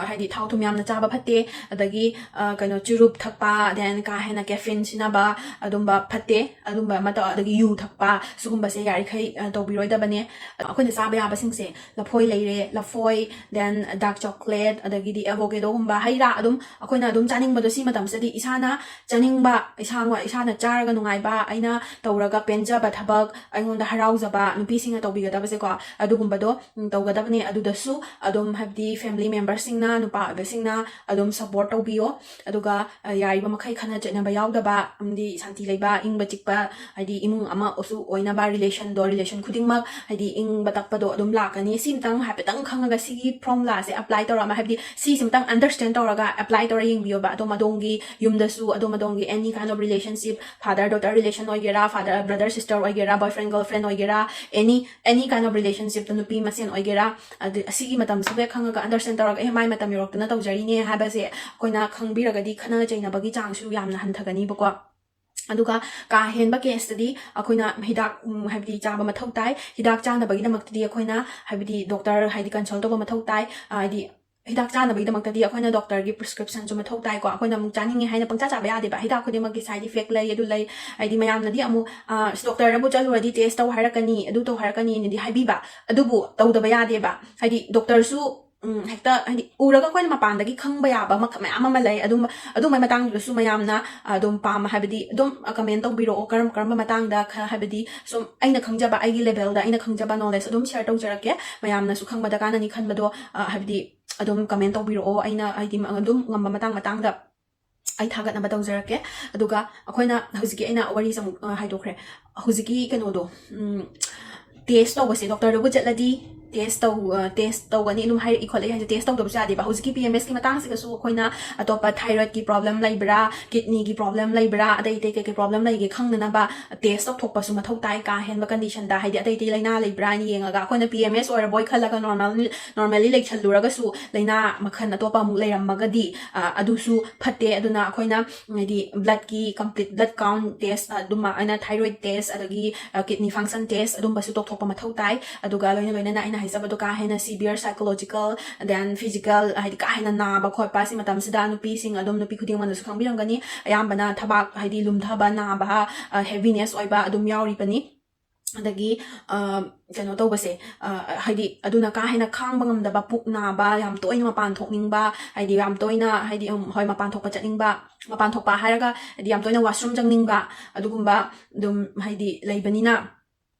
ꯍꯥꯏꯗꯤ ꯊꯥꯎ ꯊꯨꯝ ꯌꯥꯝꯅ ꯆꯥꯕ ꯐꯠꯇꯦ꯫ ꯑꯗꯒꯤ ꯀꯩꯅꯣ, ꯆꯨꯔꯨꯞ ꯊꯛꯄ, then ꯀꯥ ꯍꯦꯟꯅ caffeine ꯁꯤꯖꯤꯟꯅꯕ, ꯑꯗꯨꯝꯕ ꯐꯠꯇꯦ꯫ ꯑꯗꯨꯝꯕ ꯑꯃ ꯇꯧ-, ꯑꯗꯒꯤ ꯌꯨ ꯊꯛꯄ, ꯁꯤꯒꯨꯝꯕꯁꯦ ꯌꯥꯔꯤꯈꯩ ꯇꯧꯕꯤꯔꯣꯏꯗꯕꯅꯦ꯫ ꯑꯩꯈꯣꯏꯅ ꯆꯥꯕ ꯌꯥꯕꯁꯤꯡꯁꯦ, ꯂꯐꯣꯏ ꯂꯩꯔꯦ, ꯂꯐꯣꯏ, then dark chocolate, ꯑꯗꯒꯤꯗꯤ avocado ꯒꯨꯝꯕ ꯍꯩ ꯔꯥ ꯑꯗꯨꯝ ꯑꯩꯈꯣꯏꯅ ꯑꯗꯨꯝ ꯆꯥꯅꯤꯡꯕꯗꯣ, ꯁꯤ ꯃꯇꯝꯁꯤꯗꯗꯤ ꯏꯁꯥꯅ ꯆꯥꯅꯤꯡꯕ, ꯏꯁꯥ ꯏꯁꯥꯅ ꯆꯥꯔꯒ ꯅꯨꯡꯉꯥꯏꯕ, ꯑꯩꯅ ꯇꯧꯔꯒ ꯄꯦꯟꯖꯕ ꯊꯕꯛ, ꯑꯩꯉꯣꯟꯗ ꯍꯔꯥꯎꯖꯕ, ꯅꯨꯄꯤꯁꯤꯡꯅ ꯇꯧꯕꯤꯒꯗꯕꯁꯦꯀꯣ, ꯑꯗꯨꯒꯨꯝꯕꯗꯣ ꯇꯧꯒꯗꯕꯅꯦ꯫ ꯑꯗꯨꯗꯁꯨ ꯑꯗꯨꯝ ꯑꯗꯨꯝ ꯍꯥꯏꯕꯗꯤ family memberꯁꯤꯡꯅ, ꯅꯨꯄꯥ ꯑꯣꯏꯕꯁꯤꯡꯅ ꯑꯗꯨꯝ support ꯇꯧꯕꯤꯌꯣ꯫ ꯑꯗꯨꯒ ꯑ, ꯌꯥꯔꯤꯕ ꯃꯈꯩ ꯈꯠꯅ ꯆꯩꯅꯕ ꯌꯥꯎꯗꯕ ꯑꯃꯗꯤ ꯁꯥꯟꯇꯤ ꯂꯩꯕ, ꯏꯪꯕ ꯆꯤꯛꯄ, ꯍꯥꯏꯗꯤ ꯏꯃꯨꯡ ꯑꯃꯁꯨ ꯑꯣꯏꯅꯕ relationꯗꯣ, relation ꯈꯨꯗꯤꯡꯃꯛ ꯍꯥꯏꯗꯤ ꯏꯪꯕ ꯇꯞꯄꯗꯣ ꯑꯗꯨꯝ ꯂꯥꯛꯀꯅꯤ꯫ ꯁꯤꯃꯇꯪ ꯍꯥꯏꯐꯦꯠꯇꯪ ꯈꯪꯉꯒ ꯁꯤꯒꯤ formulaꯁꯦ apply ꯇꯧꯔꯛꯑꯃ, ꯍꯥꯏꯕꯗꯤ ꯁꯤꯁꯤꯃꯇꯪ understand ꯇꯧꯔꯒ apply ꯇꯧꯔ ꯌꯦꯡꯕꯤꯌꯣꯕ꯫ ꯑꯗꯣ ꯑꯗꯣꯝꯒꯤ ꯌꯨꯝꯗꯁꯨ, ꯑꯗꯣꯝ ꯑꯗꯣꯝꯒꯤ any kind of relationship, father daughter relation ꯑꯣꯏꯒꯦꯔꯥ, father brother sister ꯑꯣꯏꯒꯦꯔꯥ, boyfriend girlfriend ꯑꯣꯏꯒꯦꯔꯥ, any any kind of relationshipꯇ ꯅꯨꯄꯤ ꯃꯁꯦꯟ ꯑꯣꯏꯒꯦꯔꯥ, ꯑꯗꯨ ꯑꯁꯤꯒꯤ ꯃꯇꯝꯁꯤꯕꯨ ꯍꯦꯛ ꯈꯪꯉꯒ understand ꯇꯧꯔꯒ, "ꯑꯦ, ꯃꯥꯏ ꯃꯇꯝ ꯌꯧꯔꯛꯇꯅ ꯇꯧꯖꯔꯤꯅꯦ" ꯍꯥꯏꯕꯁꯦ ꯑꯩꯈꯣꯏꯅ ꯈꯪꯕꯤꯔꯒꯗꯤ ꯈꯠꯅ ꯆꯩꯅꯕꯒꯤ ꯆꯥꯡꯁꯨ ꯌꯥꯝꯅ ꯍꯟꯊꯒꯅꯤꯕꯀꯣ꯫ ꯑꯗꯨꯒ ꯀꯥ ꯍꯦꯟꯕ caseꯇꯗꯤ ꯑꯩꯈꯣꯏꯅ ꯍꯤꯗꯥꯛ, ꯎꯝ, ꯍꯥꯏꯕꯗꯤ ꯆꯥꯕ ꯃꯊꯧ ꯇꯥꯏ꯫ ꯍꯤꯗꯥꯛ ꯆꯥꯅꯕꯒꯤꯗꯃꯛꯇꯗꯤ ꯑꯩꯈꯣꯏꯅ ꯍꯥꯏꯕꯗꯤ doctor ꯍꯥꯏꯗꯤ consult ꯇꯧꯕ ꯃꯊꯧ ꯇꯥꯏ꯫ ꯍꯥꯏꯗꯤ ꯍꯤꯗꯥꯛ ꯆꯥꯅꯕꯒꯤꯗꯃꯛꯇꯗꯤ ꯑꯩꯈꯣꯏꯅ doctorꯒꯤ prescriptionꯁꯨ ꯃꯊꯧ ꯇꯥꯏꯀꯣ꯫ ꯑꯩꯈꯣꯏꯅ ꯑꯃꯨꯛ ꯆꯥꯅꯤꯡꯉꯦ ꯍꯥꯏꯅ ꯄꯪꯆꯥ ꯆꯥꯕ ꯌꯥꯗꯦꯕ꯫ ꯍꯤꯗꯥꯛ ꯈꯨꯗꯤꯡꯃꯛꯀꯤ side effect ꯂꯩ, ꯑꯗꯨ ꯂꯩ꯫ ꯍꯥꯏꯗꯤ ꯃꯌꯥꯝꯅꯗꯤ ꯑꯃꯨꯛ, ꯑ, "doctorꯗꯕꯨ ꯆꯠꯂꯨꯔꯗꯤ test ꯇꯧ ꯍꯥꯏꯔꯛꯀꯅꯤ, ꯑꯗꯨ ꯇꯧ ꯍꯥꯏꯔꯛꯀꯅꯤꯅꯗꯤ" ꯍꯥꯏꯕꯤꯕ꯫ ꯑꯗꯨꯕꯨ ꯇꯧꯗꯕ ꯌꯥꯗꯦꯕ꯫ ꯍꯥꯏꯗꯤ doctorꯁꯨ, ꯎꯝ, ꯍꯦꯛꯇ ꯍꯥꯏꯗꯤ ꯎꯔꯒ ꯑꯩꯈꯣꯏꯅ ꯃꯄꯥꯟꯗꯒꯤ ꯈꯪꯕ ꯌꯥꯕ ꯃꯈ-, ꯃꯌꯥꯝ ꯑꯃ ꯂꯩ꯫ ꯑꯗꯨꯝꯕ, ꯑꯗꯨꯝꯕꯩ ꯃꯇꯥꯡꯗꯨꯗꯁꯨ ꯃꯌꯥꯝꯅ ꯑꯗꯨꯝ ꯄꯥꯝ-, ꯍꯥꯏꯕꯗꯤ ꯑꯗꯨꯝ comment ꯇꯧꯕꯤꯔꯛꯑꯣ꯫ ꯀꯔꯝ-, ꯀꯔꯝꯕ ꯃꯇꯥꯡꯗ ꯈ-, ꯍꯥꯏꯕꯗꯤ ꯁꯨꯝ ꯑꯩꯅ ꯈꯪꯖꯕ, ꯑꯩꯒꯤ levelꯗ ꯑꯩꯅ ꯈꯪꯖꯕ knowledge ꯑꯗꯨꯝ share ꯇꯧꯖꯔꯛꯀꯦ꯫ ꯃꯌꯥꯝꯅꯁꯨ ꯈꯪꯕꯗ ꯀꯥꯟꯅꯅꯤ ꯈꯟꯕꯗꯣ, ꯑ, ꯍꯥꯏꯕꯗꯤ ꯑꯗꯨꯝ comment ꯇꯧꯕꯤꯔꯛꯑꯣ꯫ ꯑꯩꯅ ꯍꯥꯏꯗꯤ ꯃ-, ꯑꯗꯨꯝ ꯉꯝꯕ ꯃꯇꯥꯡ ꯃꯇꯥꯡꯗ ꯑꯩ ꯊꯥꯒꯠꯅꯕ ꯇꯧꯖꯔꯛꯀꯦ꯫ ꯑꯗꯨꯒ ꯑꯩꯈꯣꯏꯅ ꯍꯧꯖꯤꯛꯀꯤ ꯑꯩꯅ ꯋꯥꯔꯤꯁꯦ ꯑꯃꯨꯛ, ꯑ, ꯍꯥꯏꯗꯣꯛꯈ꯭ꯔꯦ꯫ ꯍꯧꯖꯤꯛꯀꯤ ꯀꯩꯅꯣꯗꯣ, ꯎꯝ, test ꯇꯧꯕꯁꯦ, doctorꯗꯕꯨ ꯆꯠꯂꯗꯤ test ꯇꯧ-, ꯑ, test ꯇꯧꯒꯅꯤ ꯑꯗꯨꯝ ꯍꯥꯏꯔꯛꯏ ꯈꯣꯠꯂꯛꯏ ꯍꯥꯏꯁꯦ, test ꯇꯧꯗꯕꯁꯨ ꯌꯥꯗꯦꯕ꯫ ꯍꯧꯖꯤꯛꯀꯤ PMSꯀꯤ ꯃꯇꯥꯡꯁꯤꯗꯁꯨ ꯑꯩꯈꯣꯏꯅ ꯑꯇꯣꯞꯄ thyroidꯀꯤ problem ꯂꯩꯕ꯭ꯔꯥ, kidneyꯒꯤ problem ꯂꯩꯕ꯭ꯔꯥ, ꯑꯇꯩ ꯑꯇꯩ ꯀꯩ ꯀꯩ problem ꯂꯩꯒꯦ ꯈꯪꯅꯅꯕ test ꯇꯧꯊꯣꯛꯄꯁꯨ ꯃꯊꯧ ꯇꯥꯏ꯫ ꯀꯥ ꯍꯦꯟꯕ conditionꯗ, ꯍꯥꯏꯗꯤ ꯑꯇꯩ ꯑꯇꯩ ꯂꯥꯏꯅꯥ ꯂꯩꯕ꯭ꯔꯥ ꯍꯥꯏꯅ ꯌꯦꯡꯉꯒ, ꯑꯩꯈꯣꯏꯅ PMS ꯑꯣꯏꯔꯕꯣꯏ ꯈꯜꯂꯒ normal, normally ꯂꯩꯁꯜꯂꯨꯔꯒꯁꯨ ꯂꯥꯏꯅꯥ ꯃꯈꯜ ꯑꯇꯣꯞꯄ ꯑꯃꯨꯛ ꯂꯩꯔꯝꯃꯒꯗꯤ, ꯑ, ꯑꯗꯨꯁꯨ ꯐꯠꯇꯦ꯫ ꯑꯗꯨꯅ ꯑꯩꯈꯣꯏꯅ ꯍꯥꯏꯗꯤ bloodꯀꯤ complete blood count test, ꯑꯗꯨꯝ ꯑꯩꯅ thyroid test, ꯑꯗꯒꯤ, ꯑ, kidney function test ꯑꯗꯨꯝꯕꯁꯨ ꯇꯧꯊꯣꯛꯄ ꯃꯊꯧ ꯇꯥꯏ꯫ ꯑꯗꯨꯒ ꯂꯣꯏꯅ ꯂꯣꯏꯅꯅ ꯑꯩꯅ ꯍꯥꯏꯖꯕꯗꯣ ꯀꯥ ꯍꯦꯟꯅ severe psychological, then physical, ꯍꯥꯏꯗꯤ ꯀꯥ ꯍꯦꯟꯅ ꯅꯥꯕ ꯈꯣꯠꯄ, ꯁꯤ ꯃꯇꯝꯁꯤꯗ ꯅꯨꯄꯤꯁꯤꯡ ꯑꯗꯨꯝ, ꯅꯨꯄꯤ ꯈꯨꯗꯤꯡꯃꯛꯅꯁꯨ ꯈꯪꯕꯤꯔꯝꯒꯅꯤ, ꯑꯌꯥꯝꯕꯅ ꯊꯕꯥꯛ ꯍꯥꯏꯗꯤ ꯂꯨꯝꯊꯕ, ꯅꯥꯕ, ꯑ, heaviness ꯑꯣꯏꯕ ꯑꯗꯨꯝ ꯌꯥꯎꯔꯤꯕꯅꯤ꯫ ꯑꯗꯒꯤ, ꯑ, ꯀꯩꯅꯣ ꯇꯧꯕꯁꯦ, ꯑ, ꯍꯥꯏꯗꯤ ꯑꯗꯨꯅ ꯀꯥ ꯍꯦꯟꯅ ꯈꯥꯡꯕ ꯉꯝꯗꯕ, ꯄꯨꯛ ꯅꯥꯕ, ꯌꯥꯝ ꯇꯣꯏꯅ ꯃꯄꯥꯟ ꯊꯣꯛꯅꯤꯡꯕ, ꯍꯥꯏꯗꯤ ꯌꯥꯝ ꯇꯣꯏꯅ, ꯍꯥꯏꯗꯤ, ꯎꯝ, ꯍꯣꯏ, ꯃꯄꯥꯟ ꯊꯣꯛꯄ ꯆꯠꯅꯤꯡꯕ, ꯃꯄꯥꯟ ꯊꯣꯛꯄ ꯍꯥꯏꯔꯒ ꯍꯥꯏꯗꯤ ꯌꯥꯝ ꯇꯣꯏꯅ washroom ꯆꯪꯅꯤꯡꯕ, ꯑꯗꯨꯒꯨꯝꯕ ꯑꯗꯨꯝ ꯍꯥꯏꯗꯤ ꯂꯩꯕꯅꯤꯅ,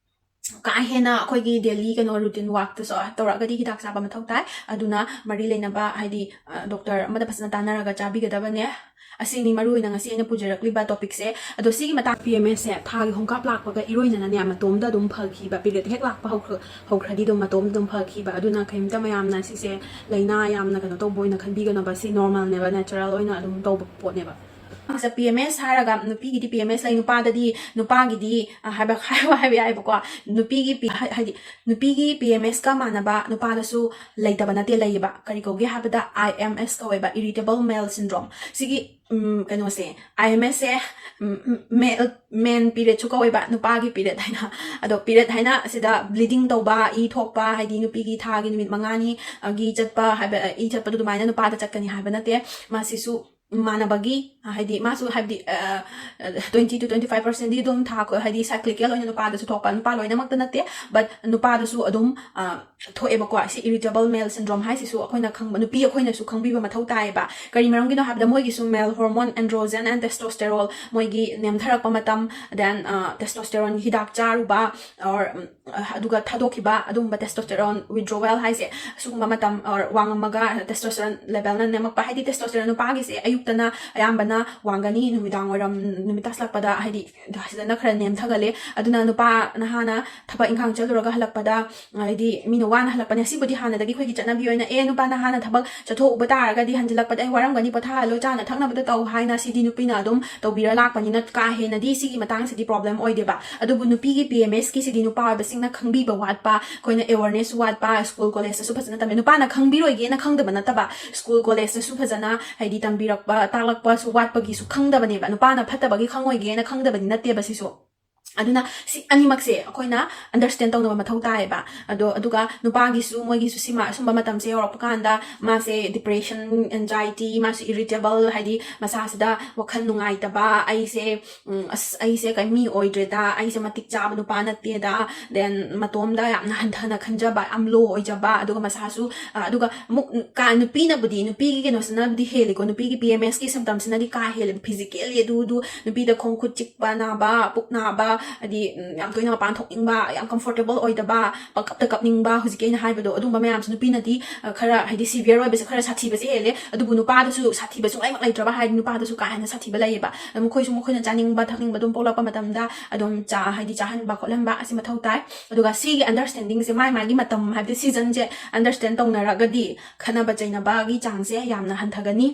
ꯀꯥ ꯍꯦꯟꯅ ꯑꯩꯈꯣꯏꯒꯤ ꯗꯦꯂꯤ ꯀꯩꯅꯣ ꯔꯨꯇꯤꯟ ꯋꯥꯛꯇꯁꯨ ꯇꯧꯔꯛꯑꯒꯗꯤ ꯍꯤꯗꯥꯛ ꯆꯥꯕ ꯃꯊꯧ ꯇꯥꯏ꯫ ꯑꯗꯨꯅ ꯃꯔꯤ ꯂꯩꯅꯕ ꯍꯥꯏꯗꯤ ꯗꯣꯛꯇꯔ ꯑꯃꯗ ꯐꯖꯅ ꯇꯥꯟꯅꯔꯒ ꯆꯥꯕꯤꯒꯗꯕꯅꯦ꯫ ꯑꯁꯤꯅꯤ ꯃꯔꯨ ꯑꯣꯏꯅ ꯉꯁꯤ ꯑꯩꯅ ꯄꯨꯖꯔꯛꯂꯤꯕ ꯇꯣꯄꯤꯛꯁꯦ꯫ ꯑꯗꯣ ꯁꯤꯒꯤ ꯃꯇꯥꯡ ꯄꯤ ꯑꯦꯝ ꯑꯦꯁꯁꯦ ꯊꯥꯒꯤ ꯈꯣꯡꯀꯥꯞ ꯂꯥꯛꯄꯒ ꯏꯔꯣꯏꯅꯅꯅꯦ ꯃꯇꯣꯝꯗ ꯑꯗꯨꯝ ꯐꯈꯤꯕ, ꯄꯤꯔꯤꯌꯗ ꯍꯦꯛ ꯂꯥꯛꯄ ꯍꯧꯈ꯭ꯔ ꯍꯧꯈ꯭ꯔꯗꯤ ꯑꯗꯨꯝ ꯃꯇꯣꯝꯗ ꯑꯗꯨꯝ ꯐꯈꯤꯕ꯫ ꯑꯗꯨꯅ ꯀꯔꯤꯝꯇ ꯃꯌꯥꯝꯅ ꯁꯤꯁꯦ ꯂꯥꯏꯅꯥ ꯌꯥꯝꯅ ꯀꯩꯅꯣ ꯇꯧꯕ ꯑꯣꯏꯅ ꯈꯟꯕꯤꯒꯅꯣꯕ꯫ ꯁꯤ ꯅꯣꯔꯃꯦꯜꯅꯦꯕ, ꯅꯦꯆꯔꯦꯜ ꯑꯣꯏꯅ ꯑꯗꯨꯝ ꯇꯧꯕ ꯄꯣꯠꯅꯦꯕ꯫ ꯄꯤ ꯑꯦꯝ ꯑꯦꯁ ꯍꯥꯏꯔꯒ ꯅꯨꯄꯤꯒꯤꯗꯤ ꯄꯤ ꯑꯦꯝ ꯑꯦꯁ ꯂꯩ, ꯅꯨꯄꯥꯗꯗꯤ, ꯅꯨꯄꯥꯒꯤꯗꯤ ꯍꯥꯏꯕ ꯍꯥꯏꯕ ꯍꯥꯏꯕ ꯌꯥꯏꯕꯀꯣ꯫ ꯅꯨꯄꯤꯒꯤ ꯄꯤ ꯍꯥꯏꯗꯤ ꯅꯨꯄꯤꯒꯤ ꯄꯤ ꯑꯦꯝ ꯑꯦꯁꯀ ꯃꯥꯟꯅꯕ ꯅꯨꯄꯥꯗꯁꯨ ꯂꯩꯇꯕ ꯅꯠꯇꯦ, ꯂꯩꯌꯦꯕ꯫ ꯀꯔꯤ ꯀꯧꯒꯦ ꯍꯥꯏꯕꯗ, ꯑꯥꯏ ꯑꯦꯝ ꯑꯦꯁ ꯀꯧꯋꯦꯕ, ꯏꯔꯤꯇꯦꯕꯜ ꯃꯦꯜ ꯁꯤꯟꯗ꯭ꯔꯣꯝ꯫ ꯁꯤꯒꯤ ꯎꯝ, ꯀꯩꯅꯣꯁꯦ, ꯑꯥꯏ ꯑꯦꯝ ꯑꯦꯁꯁꯦ ꯃꯦꯜ ꯃꯦꯟ ꯄꯤꯔꯤꯌꯗꯁꯨ ꯀꯧꯋꯦꯕ, ꯅꯨꯄꯥꯒꯤ ꯄꯤꯔꯤꯌꯗ ꯍꯥꯏꯅ꯫ ꯑꯗꯣ ꯄꯤꯔꯤꯌꯗ ꯍꯥꯏꯅ ꯁꯤꯗ ꯕ꯭ꯂꯤꯗꯤꯡ ꯇꯧꯕ, ꯏ ꯊꯣꯛꯄ, ꯍꯥꯏꯗꯤ ꯅꯨꯄꯤꯒꯤ ꯊꯥꯒꯤ ꯅꯨꯃꯤꯠ ꯃꯉꯥꯅꯤ ꯒꯤ ꯆꯠꯄ ꯍꯥꯏꯕ, ꯏ ꯆꯠꯄꯗꯣ ꯑꯗꯨꯃꯥꯏꯅ ꯅꯨꯄꯥꯗ ꯆꯠꯀꯅꯤ ꯍꯥꯏꯕ ꯅꯠꯇꯦ꯫ ꯃꯥꯁꯤꯁꯨ ꯃꯥꯟꯅꯕꯒꯤ, ꯍꯥꯏꯗꯤ ꯃꯥꯁꯨ ꯍꯥꯏꯕꯗꯤ ꯇ꯭ꯋꯦꯟꯇꯤ ꯇꯨ ꯇ꯭ꯋꯦꯟꯇꯤ ꯐꯥꯏꯚ ꯄꯥꯔꯁꯦꯟꯗꯤ ꯑꯗꯨꯝ ꯊꯥ ꯈꯨ- ꯍꯥꯏꯗꯤ ꯁꯥꯏꯀ꯭ꯂꯤꯀꯦꯜ ꯑꯣꯏꯅ ꯅꯨꯄꯥꯗꯁꯨ ꯊꯣꯛꯄ, ꯅꯨꯄꯥ ꯂꯣꯏꯅꯃꯛꯇ ꯅꯠꯇꯦ, ꯕꯠ ꯅꯨꯄꯥꯗꯁꯨ ꯑꯗꯨꯝ ꯊꯣꯛꯑꯦꯕꯀꯣ꯫ ꯁꯤ ꯏꯔꯤꯇꯦꯕꯜ ꯃꯦꯜ ꯁꯤꯟꯗ꯭ꯔꯣꯝ ꯍꯥꯏꯁꯤꯁꯨ ꯑꯩꯈꯣꯏꯅ ꯈꯪꯕ, ꯅꯨꯄꯤ ꯑꯩꯈꯣꯏꯅꯁꯨ ꯈꯪꯕꯤꯕ ꯃꯊꯧ ꯇꯥꯏꯌꯦꯕ꯫ ꯀꯔꯤ ꯃꯔꯝꯒꯤꯅꯣ ꯍꯥꯏꯕꯗ ꯃꯣꯏꯒꯤꯁꯨ ꯃꯦꯜ ꯍꯣꯔꯃꯣꯟ ꯑꯦꯟꯗ꯭ꯔꯣꯖꯦꯟ ꯑꯦꯟ ꯇꯦꯁꯇꯣꯁꯇꯦꯔꯣꯜ, ꯃꯣꯏꯒꯤ ꯅꯦꯝꯊꯔꯛꯄ ꯃꯇꯝ, ꯗꯦꯟ ꯇꯦꯁꯇꯣꯁꯇꯦꯔꯣꯟ ꯍꯤꯗꯥꯛ ꯆꯥꯔꯨꯕ, or ꯑꯗꯨꯒ ꯊꯥꯗꯣꯛꯈꯤꯕ, ꯑꯗꯨꯒꯨꯝꯕ ꯇꯦꯁꯇꯣꯁꯇꯦꯔꯣꯟ ꯋꯤꯗ꯭ꯔꯣꯋꯦꯜ ꯍꯥꯏꯁꯦ, ꯑꯁꯤꯒꯨꯝꯕ ꯃꯇꯝ, or ꯋꯥꯡꯉꯝꯃꯒ ꯇꯦꯁꯇꯣꯁꯇꯦꯔꯣꯟ ꯂꯦꯕꯦꯜꯅ ꯅꯦꯝꯃꯛꯄ, ꯍꯥꯏꯗꯤ ꯇꯦꯁꯇꯣꯁꯇꯦꯔꯣꯟ ꯅꯨꯄꯥꯒꯤꯁꯦ ꯑꯌꯨꯛꯇꯅ ꯑꯌꯥꯝꯕꯅ ꯋꯥꯡꯒꯅꯤ, ꯅꯨꯃꯤꯗꯥꯡ ꯋꯥꯏꯔꯝ, ꯅꯨꯃꯤꯠ ꯇꯥꯁꯜꯂꯛꯄꯗ ꯍꯥꯏꯗꯤ ꯁꯤꯗꯅ ꯈꯔ ꯅꯦꯝꯊꯒꯜꯂꯦ꯫ ꯑꯗꯨꯅ ꯅꯨꯄꯥ ꯅꯍꯥꯅ ꯊꯕꯛ ꯏꯪꯈꯥꯡ ꯆꯠꯂꯨꯔꯒ ꯍꯜꯂꯛꯄꯗ, ꯍꯥꯏꯗꯤ ꯃꯤꯅ ꯋꯥꯅ ꯍꯜꯂꯛꯄꯅꯦ꯫ ꯑꯁꯤꯕꯨꯗꯤ ꯍꯥꯟꯅꯗꯒꯤ ꯑꯩꯈꯣꯏꯒꯤ ꯆꯠꯅꯕꯤ ꯑꯣꯏꯅ, "ꯑꯦ, ꯅꯨꯄꯥ ꯅꯍꯥꯅ ꯊꯕꯛ ꯆꯠꯊꯣꯛꯎꯕ ꯇꯥꯔꯒꯗꯤ ꯍꯟꯖꯤꯜꯂꯛꯄꯗ ꯑꯩ ꯋꯥꯔꯝꯒꯅꯤ, ꯄꯣꯊꯥꯍꯜꯂꯣ, ꯆꯥꯅ ꯊꯛꯅꯕꯗ ꯇꯧ" ꯍꯥꯏꯅ ꯁꯤꯗꯤ ꯅꯨꯄꯤꯅ ꯑꯗꯨꯝ ꯇꯧꯕꯤꯔ ꯂꯥꯛꯄꯅꯤꯅ ꯀꯥ ꯍꯦꯟꯅꯗꯤ ꯁꯤꯒꯤ ꯃꯇꯥꯡꯁꯤꯗꯤ ꯄ꯭ꯔꯣꯕ꯭ꯂꯦꯝ ꯑꯣꯏꯗꯦꯕ꯫ ꯑꯗꯨꯕꯨ ꯅꯨꯄꯤꯒꯤ ꯄꯤ ꯑꯦꯝ ꯑꯦꯁꯀꯤꯁꯤꯗꯤ ꯅꯨꯄꯥ ꯑꯣꯏꯕꯁꯤꯡꯅ ꯈꯪꯕꯤꯕ ꯋꯥꯠꯄ, ꯑꯩꯈꯣꯏꯅ ꯑꯦꯋꯥꯔꯅꯦꯁ ꯋꯥꯠꯄ, ꯁ꯭ꯀꯨꯜ ꯀꯣꯂꯦꯖꯇꯁꯨ ꯐꯖꯅ ꯇꯝꯃꯦ꯫ ꯅꯨꯄꯥꯅ ꯈꯪꯕꯤꯔꯣꯏꯒꯦꯅ ꯈꯪꯗꯕ ꯅꯠꯇꯕ, ꯁ꯭ꯀꯨꯜ ꯀꯣꯂꯦꯖꯇꯁꯨ ꯐꯖꯅ ꯍꯥꯏꯗꯤ ꯇꯝꯕꯤꯔꯛꯄ, ꯇꯥꯛꯂꯛꯄꯁꯨ ꯋꯥꯠꯄꯒꯤꯁꯨ ꯈꯪꯗꯕꯅꯦꯕ꯫ ꯅꯨꯄꯥꯅ ꯐꯠꯇꯕꯒꯤ ꯈꯪꯉꯣꯏꯒꯦꯅ ꯈꯪꯗꯕꯗꯤ ꯅꯠꯇꯦꯕ ꯁꯤꯁꯨ꯫ ꯑꯗꯨꯅ ꯁꯤ ꯑꯅꯤꯃꯛꯁꯦ ꯑꯩꯈꯣꯏꯅ ꯑꯟꯗꯔꯁ꯭ꯇꯦꯟ ꯇꯧꯅꯕ ꯃꯊꯧ ꯇꯥꯏꯌꯦꯕ꯫ ꯑꯗꯣ ꯑꯗꯨꯒ ꯅꯨꯄꯥꯒꯤꯁꯨ, ꯃꯣꯏꯒꯤꯁꯨ ꯁꯤꯃ ꯑꯁꯨꯝꯕ ꯃꯇꯝꯁꯦ ꯌꯧꯔꯛꯄ ꯀꯥꯟꯗ ꯃꯥꯁꯦ ꯗꯤꯄ꯭ꯔꯦꯁꯟ, ꯑꯦꯟꯖꯥꯏꯇꯤ, ꯃꯥꯁꯨ ꯏꯔꯤꯇꯦꯕꯜ, ꯍꯥꯏꯗꯤ ꯃꯁꯥꯁꯤꯗ ꯋꯥꯈꯜ ꯅꯨꯡꯉꯥꯏꯇꯕ, "ꯑꯩꯁꯦ, ꯎꯝ, ꯑꯁ, ꯑꯩꯁꯦ ꯀꯩ ꯃꯤ ꯑꯣꯏꯗ꯭ꯔꯦꯗ, ꯑꯩꯁꯦ ꯃꯇꯤꯛ ꯆꯥꯕ ꯅꯨꯄꯥ ꯅꯠꯇꯦꯗ", ꯗꯦꯟ ꯃꯇꯣꯝꯗ ꯌꯥꯝꯅ ꯍꯟꯊꯅ ꯈꯟꯖꯕ, ꯌꯥꯝ ꯂꯣ ꯑꯣꯏꯖꯕ, ꯑꯗꯨꯒ ꯃꯁꯥꯁꯨ, ꯑ, ꯑꯗꯨꯒ ꯑꯃꯨꯛ ꯀꯥ-, ꯅꯨꯄꯤꯅꯕꯨꯗꯤ, ꯅꯨꯄꯤꯒꯤ ꯀꯩꯅꯣꯁꯤꯅꯕꯨꯗꯤ ꯍꯦꯜꯂꯤꯀꯣ, ꯅꯨꯄꯤꯒꯤ ꯄꯤ ꯑꯦꯝ ꯑꯦꯁꯀꯤ ꯁꯤꯝꯇꯝꯁꯤꯅꯗꯤ ꯀꯥ ꯍꯦꯜꯂꯦꯕ, ꯐꯤꯖꯤꯀꯦꯜꯂꯤ ꯑꯗꯨ ꯑꯗꯨ, ꯅꯨꯄꯤꯗ ꯈꯣꯡ ꯈꯨꯠ ꯆꯤꯛꯄ ꯅꯥꯕ, ꯄꯨꯛ ꯅꯥꯕ, ꯍꯥꯏꯗꯤ ꯎꯝ, ꯌꯥꯝ ꯇꯣꯏꯅ ꯃꯄꯥꯟ ꯊꯣꯛꯅꯤꯡꯕ, ꯌꯥꯝ comfortable ꯑꯣꯏꯗꯕ, ꯄꯪꯀꯞꯇ ꯀꯞꯅꯤꯡꯕ, ꯍꯧꯖꯤꯛꯀꯤ ꯑꯩꯅ ꯍꯥꯏꯕꯗꯣ, ꯑꯗꯨꯝꯕ ꯃꯌꯥꯝꯁꯦ ꯅꯨꯄꯤꯅꯗꯤ ꯑ, ꯈꯔ ꯍꯥꯏꯗꯤ severe ꯑꯣꯏꯕꯁꯦ ꯈꯔ ꯁꯥꯊꯤꯕꯁꯦ ꯍꯦꯜꯂꯦ꯫ ꯑꯗꯨꯕꯨ ꯅꯨꯄꯥꯗꯁꯨ ꯁꯥꯊꯤꯕ ꯁꯨꯡꯂꯩꯃꯛ ꯂꯩꯇ꯭ꯔꯕ ꯍꯥꯏꯗꯤ ꯅꯨꯄꯥꯗꯁꯨ ꯀꯥ ꯍꯦꯟꯅ ꯁꯥꯊꯤꯕ ꯂꯩꯌꯦꯕ꯫ ꯑꯗꯨ ꯃꯈꯣꯏꯁꯨ ꯃꯈꯣꯏꯅ ꯆꯥꯅꯤꯡꯕ ꯊꯛꯅꯤꯡꯕ ꯑꯗꯨꯝ ꯄꯣꯛꯂꯛꯄ ꯃꯇꯝꯗ ꯑꯗꯨꯝ ꯆꯥ ꯍꯥꯏꯗꯤ ꯆꯥꯍꯟꯕ ꯈꯣꯠꯍꯟꯕ ꯑꯁꯤ ꯃꯊꯧ ꯇꯥꯏ꯫ ꯑꯗꯨꯒ ꯁꯤꯒꯤ understandingꯁꯦ ꯃꯥꯏ ꯃꯥꯒꯤ ꯃꯇꯝ ꯍꯥꯏꯕꯗꯤ seasonꯁꯦ understand ꯇꯧꯅꯔꯒꯗꯤ ꯈꯠꯅꯕ ꯆꯩꯅꯕꯒꯤ ꯆꯥꯡꯁꯦ ꯌꯥꯝꯅ ꯍꯟꯊꯒꯅꯤ꯫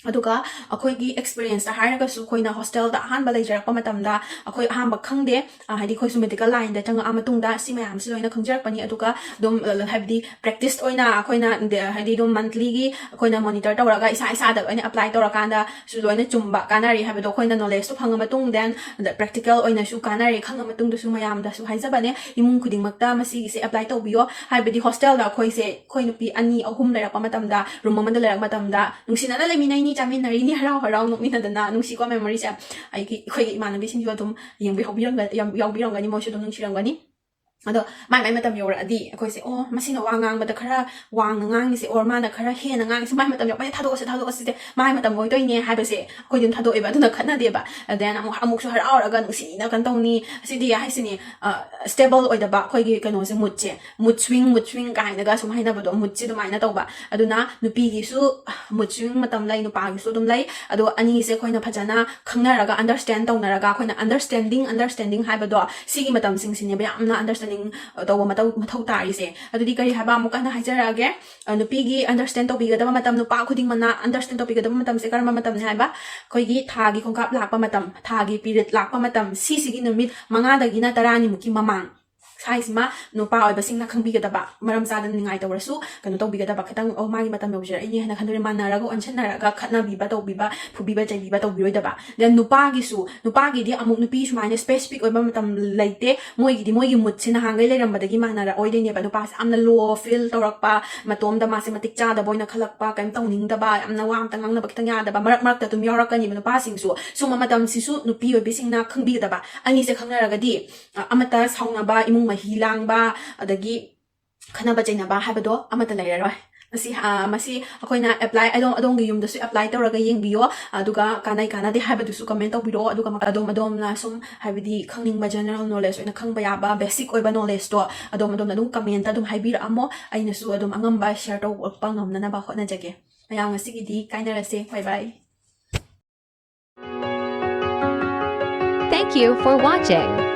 ꯑꯗꯨꯒ ꯑꯩꯈꯣꯏꯒꯤ experienceꯇ ꯍꯥꯏꯔꯒꯁꯨ ꯑꯩꯈꯣꯏꯅ hostelꯗ ꯑꯍꯥꯟꯕ ꯂꯩꯖꯔꯛꯄ ꯃꯇꯝꯗ ꯑꯩꯈꯣꯏ ꯑꯍꯥꯟꯕ ꯈꯪꯗꯦ, ꯑ, ꯍꯥꯏꯗꯤ ꯑꯩꯈꯣꯏꯁꯨ medical lineꯗ ꯆꯪꯉꯛꯑ ꯃꯇꯨꯡꯗ ꯁꯤ ꯃꯌꯥꯝꯁꯤ ꯂꯣꯏꯅ ꯈꯪꯖꯔꯛꯄꯅꯤ꯫ ꯑꯗꯨꯒ ꯑꯗꯨꯝ ꯑ, ꯍꯥꯏꯕꯗꯤ practice ꯑꯣꯏꯅ ꯑꯩꯈꯣꯏꯅ ꯗ-, ꯍꯥꯏꯗꯤ ꯑꯗꯨꯝ monthlyꯒꯤ ꯑꯩꯈꯣꯏꯅ monitor ꯇꯧꯔꯒ ꯏꯁꯥ ꯏꯁꯥꯗ ꯂꯣꯏꯅ apply ꯇꯧꯔꯀꯥꯟꯗꯁꯨ ꯂꯣꯏꯅ ꯆꯨꯝꯕ ꯀꯥꯟꯅꯔꯦ ꯍꯥꯏꯕꯗꯣ ꯑꯩꯈꯣꯏꯅ knowledgeꯇꯣ ꯐꯪꯉ ꯃꯇꯨꯡ then practical ꯑꯣꯏꯅꯁꯨ ꯀꯥꯟꯅꯔꯦ ꯈꯪꯉ ꯃꯇꯨꯡꯗꯁꯨ ꯃꯌꯥꯝꯗꯁꯨ ꯍꯥꯏꯖꯕꯅꯦ꯫ ꯏꯃꯨꯡ ꯈꯨꯗꯤꯡꯃꯛꯇ ꯃꯁꯤꯒꯤꯁꯦ apply ꯇꯧꯕꯤꯌꯣ꯫ ꯍꯥꯏꯕꯗꯤ hostelꯗ ꯑꯩꯈꯣꯏꯁꯦ ꯑꯩꯈꯣꯏ ꯅꯨꯄꯤ ꯑꯅꯤ ꯑꯍꯨꯝ ꯂꯩꯔꯛꯄ ꯃꯇꯝꯗ, room ꯑꯃꯗ ꯂꯩꯔꯛꯄ ꯃꯇꯝꯗ ꯅꯨꯡꯁꯤꯅꯅ ꯂꯩꯃꯤꯟꯅꯩꯅꯤ, ꯆꯥꯃꯤꯟꯅꯔꯤꯅꯤ, ꯍꯔꯥꯎ ꯍꯔꯥꯎ ꯅꯣꯛꯃꯤꯟꯅꯗꯅ, ꯅꯨꯡꯁꯤꯀꯣ memoriesꯁꯦ꯫ ꯑꯩꯒꯤ, ꯑꯩꯈꯣꯏꯒꯤ ꯏꯃꯥꯟꯅꯕꯤꯁꯤꯡꯁꯨ ꯑꯗꯨꯝ ꯌꯦꯡꯕꯤꯍꯧꯕꯤꯔꯝꯒ-, ꯌꯥꯎ-, ꯌꯥꯎꯕꯤꯔꯝꯒꯅꯤ, ꯃꯣꯏꯁꯨ ꯑꯗꯨꯝ ꯅꯨꯡꯁꯤꯔꯝꯒꯅꯤ꯫ ꯑꯗꯣ ꯃꯥꯏ ꯃꯥꯏ ꯃꯇꯝ ꯌꯧꯔꯛꯑꯗꯤ ꯑꯩꯈꯣꯏꯁꯦ, "ꯑꯣ, ꯃꯁꯤꯅ ꯋꯥ ꯉꯥꯡꯕꯗ ꯈꯔ ꯋꯥꯡꯅ ꯉꯥꯡꯉꯤꯁꯦ, or ꯃꯥꯅ ꯈꯔ ꯍꯦꯟꯅ ꯉꯥꯡꯉꯤꯁꯦ, ꯃꯥꯏ ꯃꯇꯝ ꯌꯧꯔꯛꯄꯅ ꯊꯥꯗꯣꯛꯑꯁꯦ, ꯊꯥꯗꯣꯛꯑꯁꯤꯁꯦ, ꯃꯥꯏ ꯃꯇꯝ ꯑꯣꯏꯗꯣꯏꯅꯦ" ꯍꯥꯏꯕꯁꯦ ꯑꯩꯈꯣꯏ ꯑꯗꯨꯝ ꯊꯥꯗꯣꯛꯑꯦꯕ꯫ ꯑꯗꯨꯅ ꯈꯠꯅꯗꯦꯕ꯫ Then ꯑꯃꯨꯛ, ꯑꯃꯨꯛꯁꯨ ꯍꯔꯥꯎꯔꯒ ꯅꯨꯡꯁꯤꯅ ꯀꯩꯅꯣ ꯇꯧꯅꯤ꯫ ꯑꯁꯤꯗꯤ ꯍꯥꯏꯁꯤꯅꯤ, ꯑ, stable ꯑꯣꯏꯗꯕ ꯑꯩꯈꯣꯏꯒꯤ ꯀꯩꯅꯣꯁꯦ, moodꯁꯦ, mood swing, mood swing ꯀꯥꯏꯅꯒ ꯁꯨꯝ ꯍꯥꯏꯅꯕꯗꯣ, moodꯁꯦ ꯑꯗꯨꯃꯥꯏꯅ ꯇꯧꯕ꯫ ꯑꯗꯨꯅ ꯅꯨꯄꯤꯒꯤꯁꯨ mood swing ꯃꯇꯝ ꯂꯩ, ꯅꯨꯄꯥꯒꯤꯁꯨ ꯑꯗꯨꯝ ꯂꯩ꯫ ꯑꯗꯣ ꯑꯅꯤꯁꯦ ꯑꯩꯈꯣꯏꯅ ꯐꯖꯅ ꯈꯪꯅꯔꯒ, understand ꯇꯧꯅꯔꯒ, ꯑꯩꯈꯣꯏꯅ understanding, understanding ꯍꯥꯏꯕꯗꯣ, ꯁꯤꯒꯤ ꯃꯇꯝꯁꯤꯡꯁꯤꯅꯦꯕ ꯌꯥꯝꯅ understanding ꯇꯧꯕ ꯃꯊꯧ, ꯃꯊꯧ ꯇꯥꯔꯤꯁꯦ꯫ ꯑꯗꯨꯗꯤ ꯀꯔꯤ ꯍꯥꯏꯕ, ꯑꯃꯨꯛ ꯍꯟꯅ ꯍꯥꯏꯖꯔꯛꯑꯒꯦ꯫ ꯑ, ꯅꯨꯄꯤꯒꯤ understand ꯇꯧꯕꯤꯒꯗꯕ ꯃꯇꯝ, ꯅꯨꯄꯥ ꯈꯨꯗꯤꯡꯃꯛꯅ understand ꯇꯧꯕꯤꯒꯗꯕ ꯃꯇꯝꯁꯦ ꯀꯔꯝꯕ ꯃꯇꯝꯅꯤ ꯍꯥꯏꯕ? ꯑꯩꯈꯣꯏꯒꯤ ꯊꯥꯒꯤ ꯈꯣꯡꯀꯥꯞ ꯂꯥꯛꯄ ꯃꯇꯝ, ꯊꯥꯒꯤ period ꯂꯥꯛꯄ ꯃꯇꯝ, ꯁꯤꯁꯤꯒꯤ ꯅꯨꯃꯤꯠ ꯃꯉꯥꯗꯒꯤꯅ ꯇꯔꯥꯅꯤꯃꯨꯛꯀꯤ ꯃꯃꯥꯡ꯫ ꯁꯥꯏꯁꯤꯃ ꯅꯨꯄꯥ ꯑꯣꯏꯕꯁꯤꯡꯅ ꯈꯪꯕꯤꯒꯗꯕ, ꯃꯔꯝ ꯆꯥꯗꯅ ꯅꯤꯡꯉꯥꯏ ꯇꯧꯔꯁꯨ ꯀꯩꯅꯣ ꯇꯧꯕꯤꯒꯗꯕ, ꯈꯤꯇꯪ, "ꯑꯣ, ꯃꯥꯒꯤ ꯃꯇꯝ ꯌꯧꯖꯔꯛꯏꯅꯦ" ꯍꯥꯏꯅ ꯈꯟꯗꯣꯏꯅꯦ, ꯃꯥꯟꯅꯔꯒ ꯑꯣꯟꯁꯤꯟꯅꯔꯒ ꯈꯠꯅꯕꯤꯕ ꯇꯧꯕꯤꯕ, ꯐꯨꯕꯤꯕ ꯆꯩꯕꯤꯕ ꯇꯧꯕꯤꯔꯣꯏꯗꯕ꯫ Then ꯅꯨꯄꯥꯒꯤꯁꯨ, ꯅꯨꯄꯥꯒꯤꯗꯤ ꯑꯃꯨꯛ ꯅꯨꯄꯤ ꯁꯨꯃꯥꯏꯅ specific ꯑꯣꯏꯕ ꯃꯇꯝ ꯂꯩꯇꯦ, ꯃꯣꯏꯒꯤꯗꯤ ꯃꯣꯏꯒꯤ moodꯁꯦ ꯅꯍꯥꯟꯈꯩ ꯂꯩꯔꯝꯕꯗꯒꯤ ꯃꯥꯟꯅꯔꯛꯑꯣꯏꯗꯣꯏꯅꯦꯕ꯫ ꯅꯨꯄꯥꯁꯦ ꯌꯥꯝꯅ low feel ꯇꯧꯔꯛꯄ, ꯃꯇꯣꯝꯗ ꯃꯥꯁꯦ ꯃꯇꯤꯛ ꯆꯥꯗꯕ ꯑꯣꯏꯅ ꯈꯜꯂꯛꯄ, ꯀꯩꯝ ꯇꯧꯅꯤꯡꯗꯕ, ꯌꯥꯝꯅ ꯋꯥ ꯑꯝꯇ ꯉꯥꯡꯅꯕ ꯈꯤꯇꯪ ꯌꯥꯗꯕ ꯃꯔꯛ ꯃꯔꯛꯇ ꯑꯗꯨꯝ ꯌꯥꯎꯔꯛꯀꯅꯤꯕ ꯅꯨꯄꯥꯁꯤꯡꯁꯨ꯫ ꯁꯨꯝꯕ ꯃꯇꯝꯁꯤꯁꯨ ꯅꯨꯄꯤ ꯑꯣꯏꯕꯤꯁꯤꯡꯅ ꯈꯪꯕꯤꯒꯗꯕ꯫ ꯑꯅꯤꯁꯦ ꯈꯪꯅꯔꯒꯗꯤ, ꯑ, ꯑꯃꯠꯇ ꯁꯥꯎꯅꯕ, ꯏꯃꯨꯡ ꯃꯍꯤ ꯂꯥꯡꯕ, ꯑꯗꯒꯤ ꯈꯠꯅꯕ ꯆꯩꯅꯕ ꯍꯥꯏꯕꯗꯣ ꯑꯃꯠꯇ ꯂꯩꯔꯔꯣꯏ꯫ ꯃꯁꯤ ꯑ, ꯃꯁꯤ ꯑꯩꯈꯣꯏꯅ ꯑꯦꯄ꯭ꯂꯥꯏ ꯑꯗꯣꯝ ꯑꯗꯣꯝꯒꯤ ꯌꯨꯝꯗꯁꯨ ꯑꯦꯄ꯭ꯂꯥꯏ ꯇꯧꯔꯒ ꯌꯦꯡꯕꯤꯌꯣ꯫ ꯑꯗꯨꯒ ꯀꯥꯟꯅꯩ ꯀꯥꯟꯅꯗꯦ ꯍꯥꯏꯕꯗꯨꯁꯨ ꯀꯃꯦꯟ ꯇꯧꯕꯤꯔꯛꯑꯣ꯫ ꯑꯗꯨꯒ ꯑꯗꯣꯝ ꯑꯗꯣꯝꯅ ꯁꯨꯝ ꯍꯥꯏꯕꯗꯤ ꯈꯪꯅꯤꯡꯕ ꯖꯦꯅꯔꯦꯜ ꯅꯣꯂꯦꯖ ꯑꯣꯏꯅ ꯈꯪꯕ ꯌꯥꯕ ꯕꯦꯁꯤꯛ ꯑꯣꯏꯕ ꯅꯣꯂꯦꯖꯇꯣ ꯑꯗꯣꯝ ꯑꯗꯣꯝꯅ ꯑꯗꯨꯝ ꯀꯃꯦꯟꯇ ꯑꯗꯨꯝ ꯍꯥꯏꯕꯤꯔꯛꯑꯝꯃꯣ꯫ ꯑꯩꯅꯁꯨ ꯑꯗꯨꯝ ꯑꯉꯝꯕ ꯁꯤꯌꯔ ꯇꯧꯔꯛꯄ ꯉꯝꯅꯅꯕ ꯍꯣꯠꯅꯖꯒꯦ꯫ ꯃꯌꯥꯝ ꯉꯁꯤꯒꯤꯗꯤ ꯀꯥꯏꯅꯔꯁꯦ꯫ Bye bye. Thank you for watching.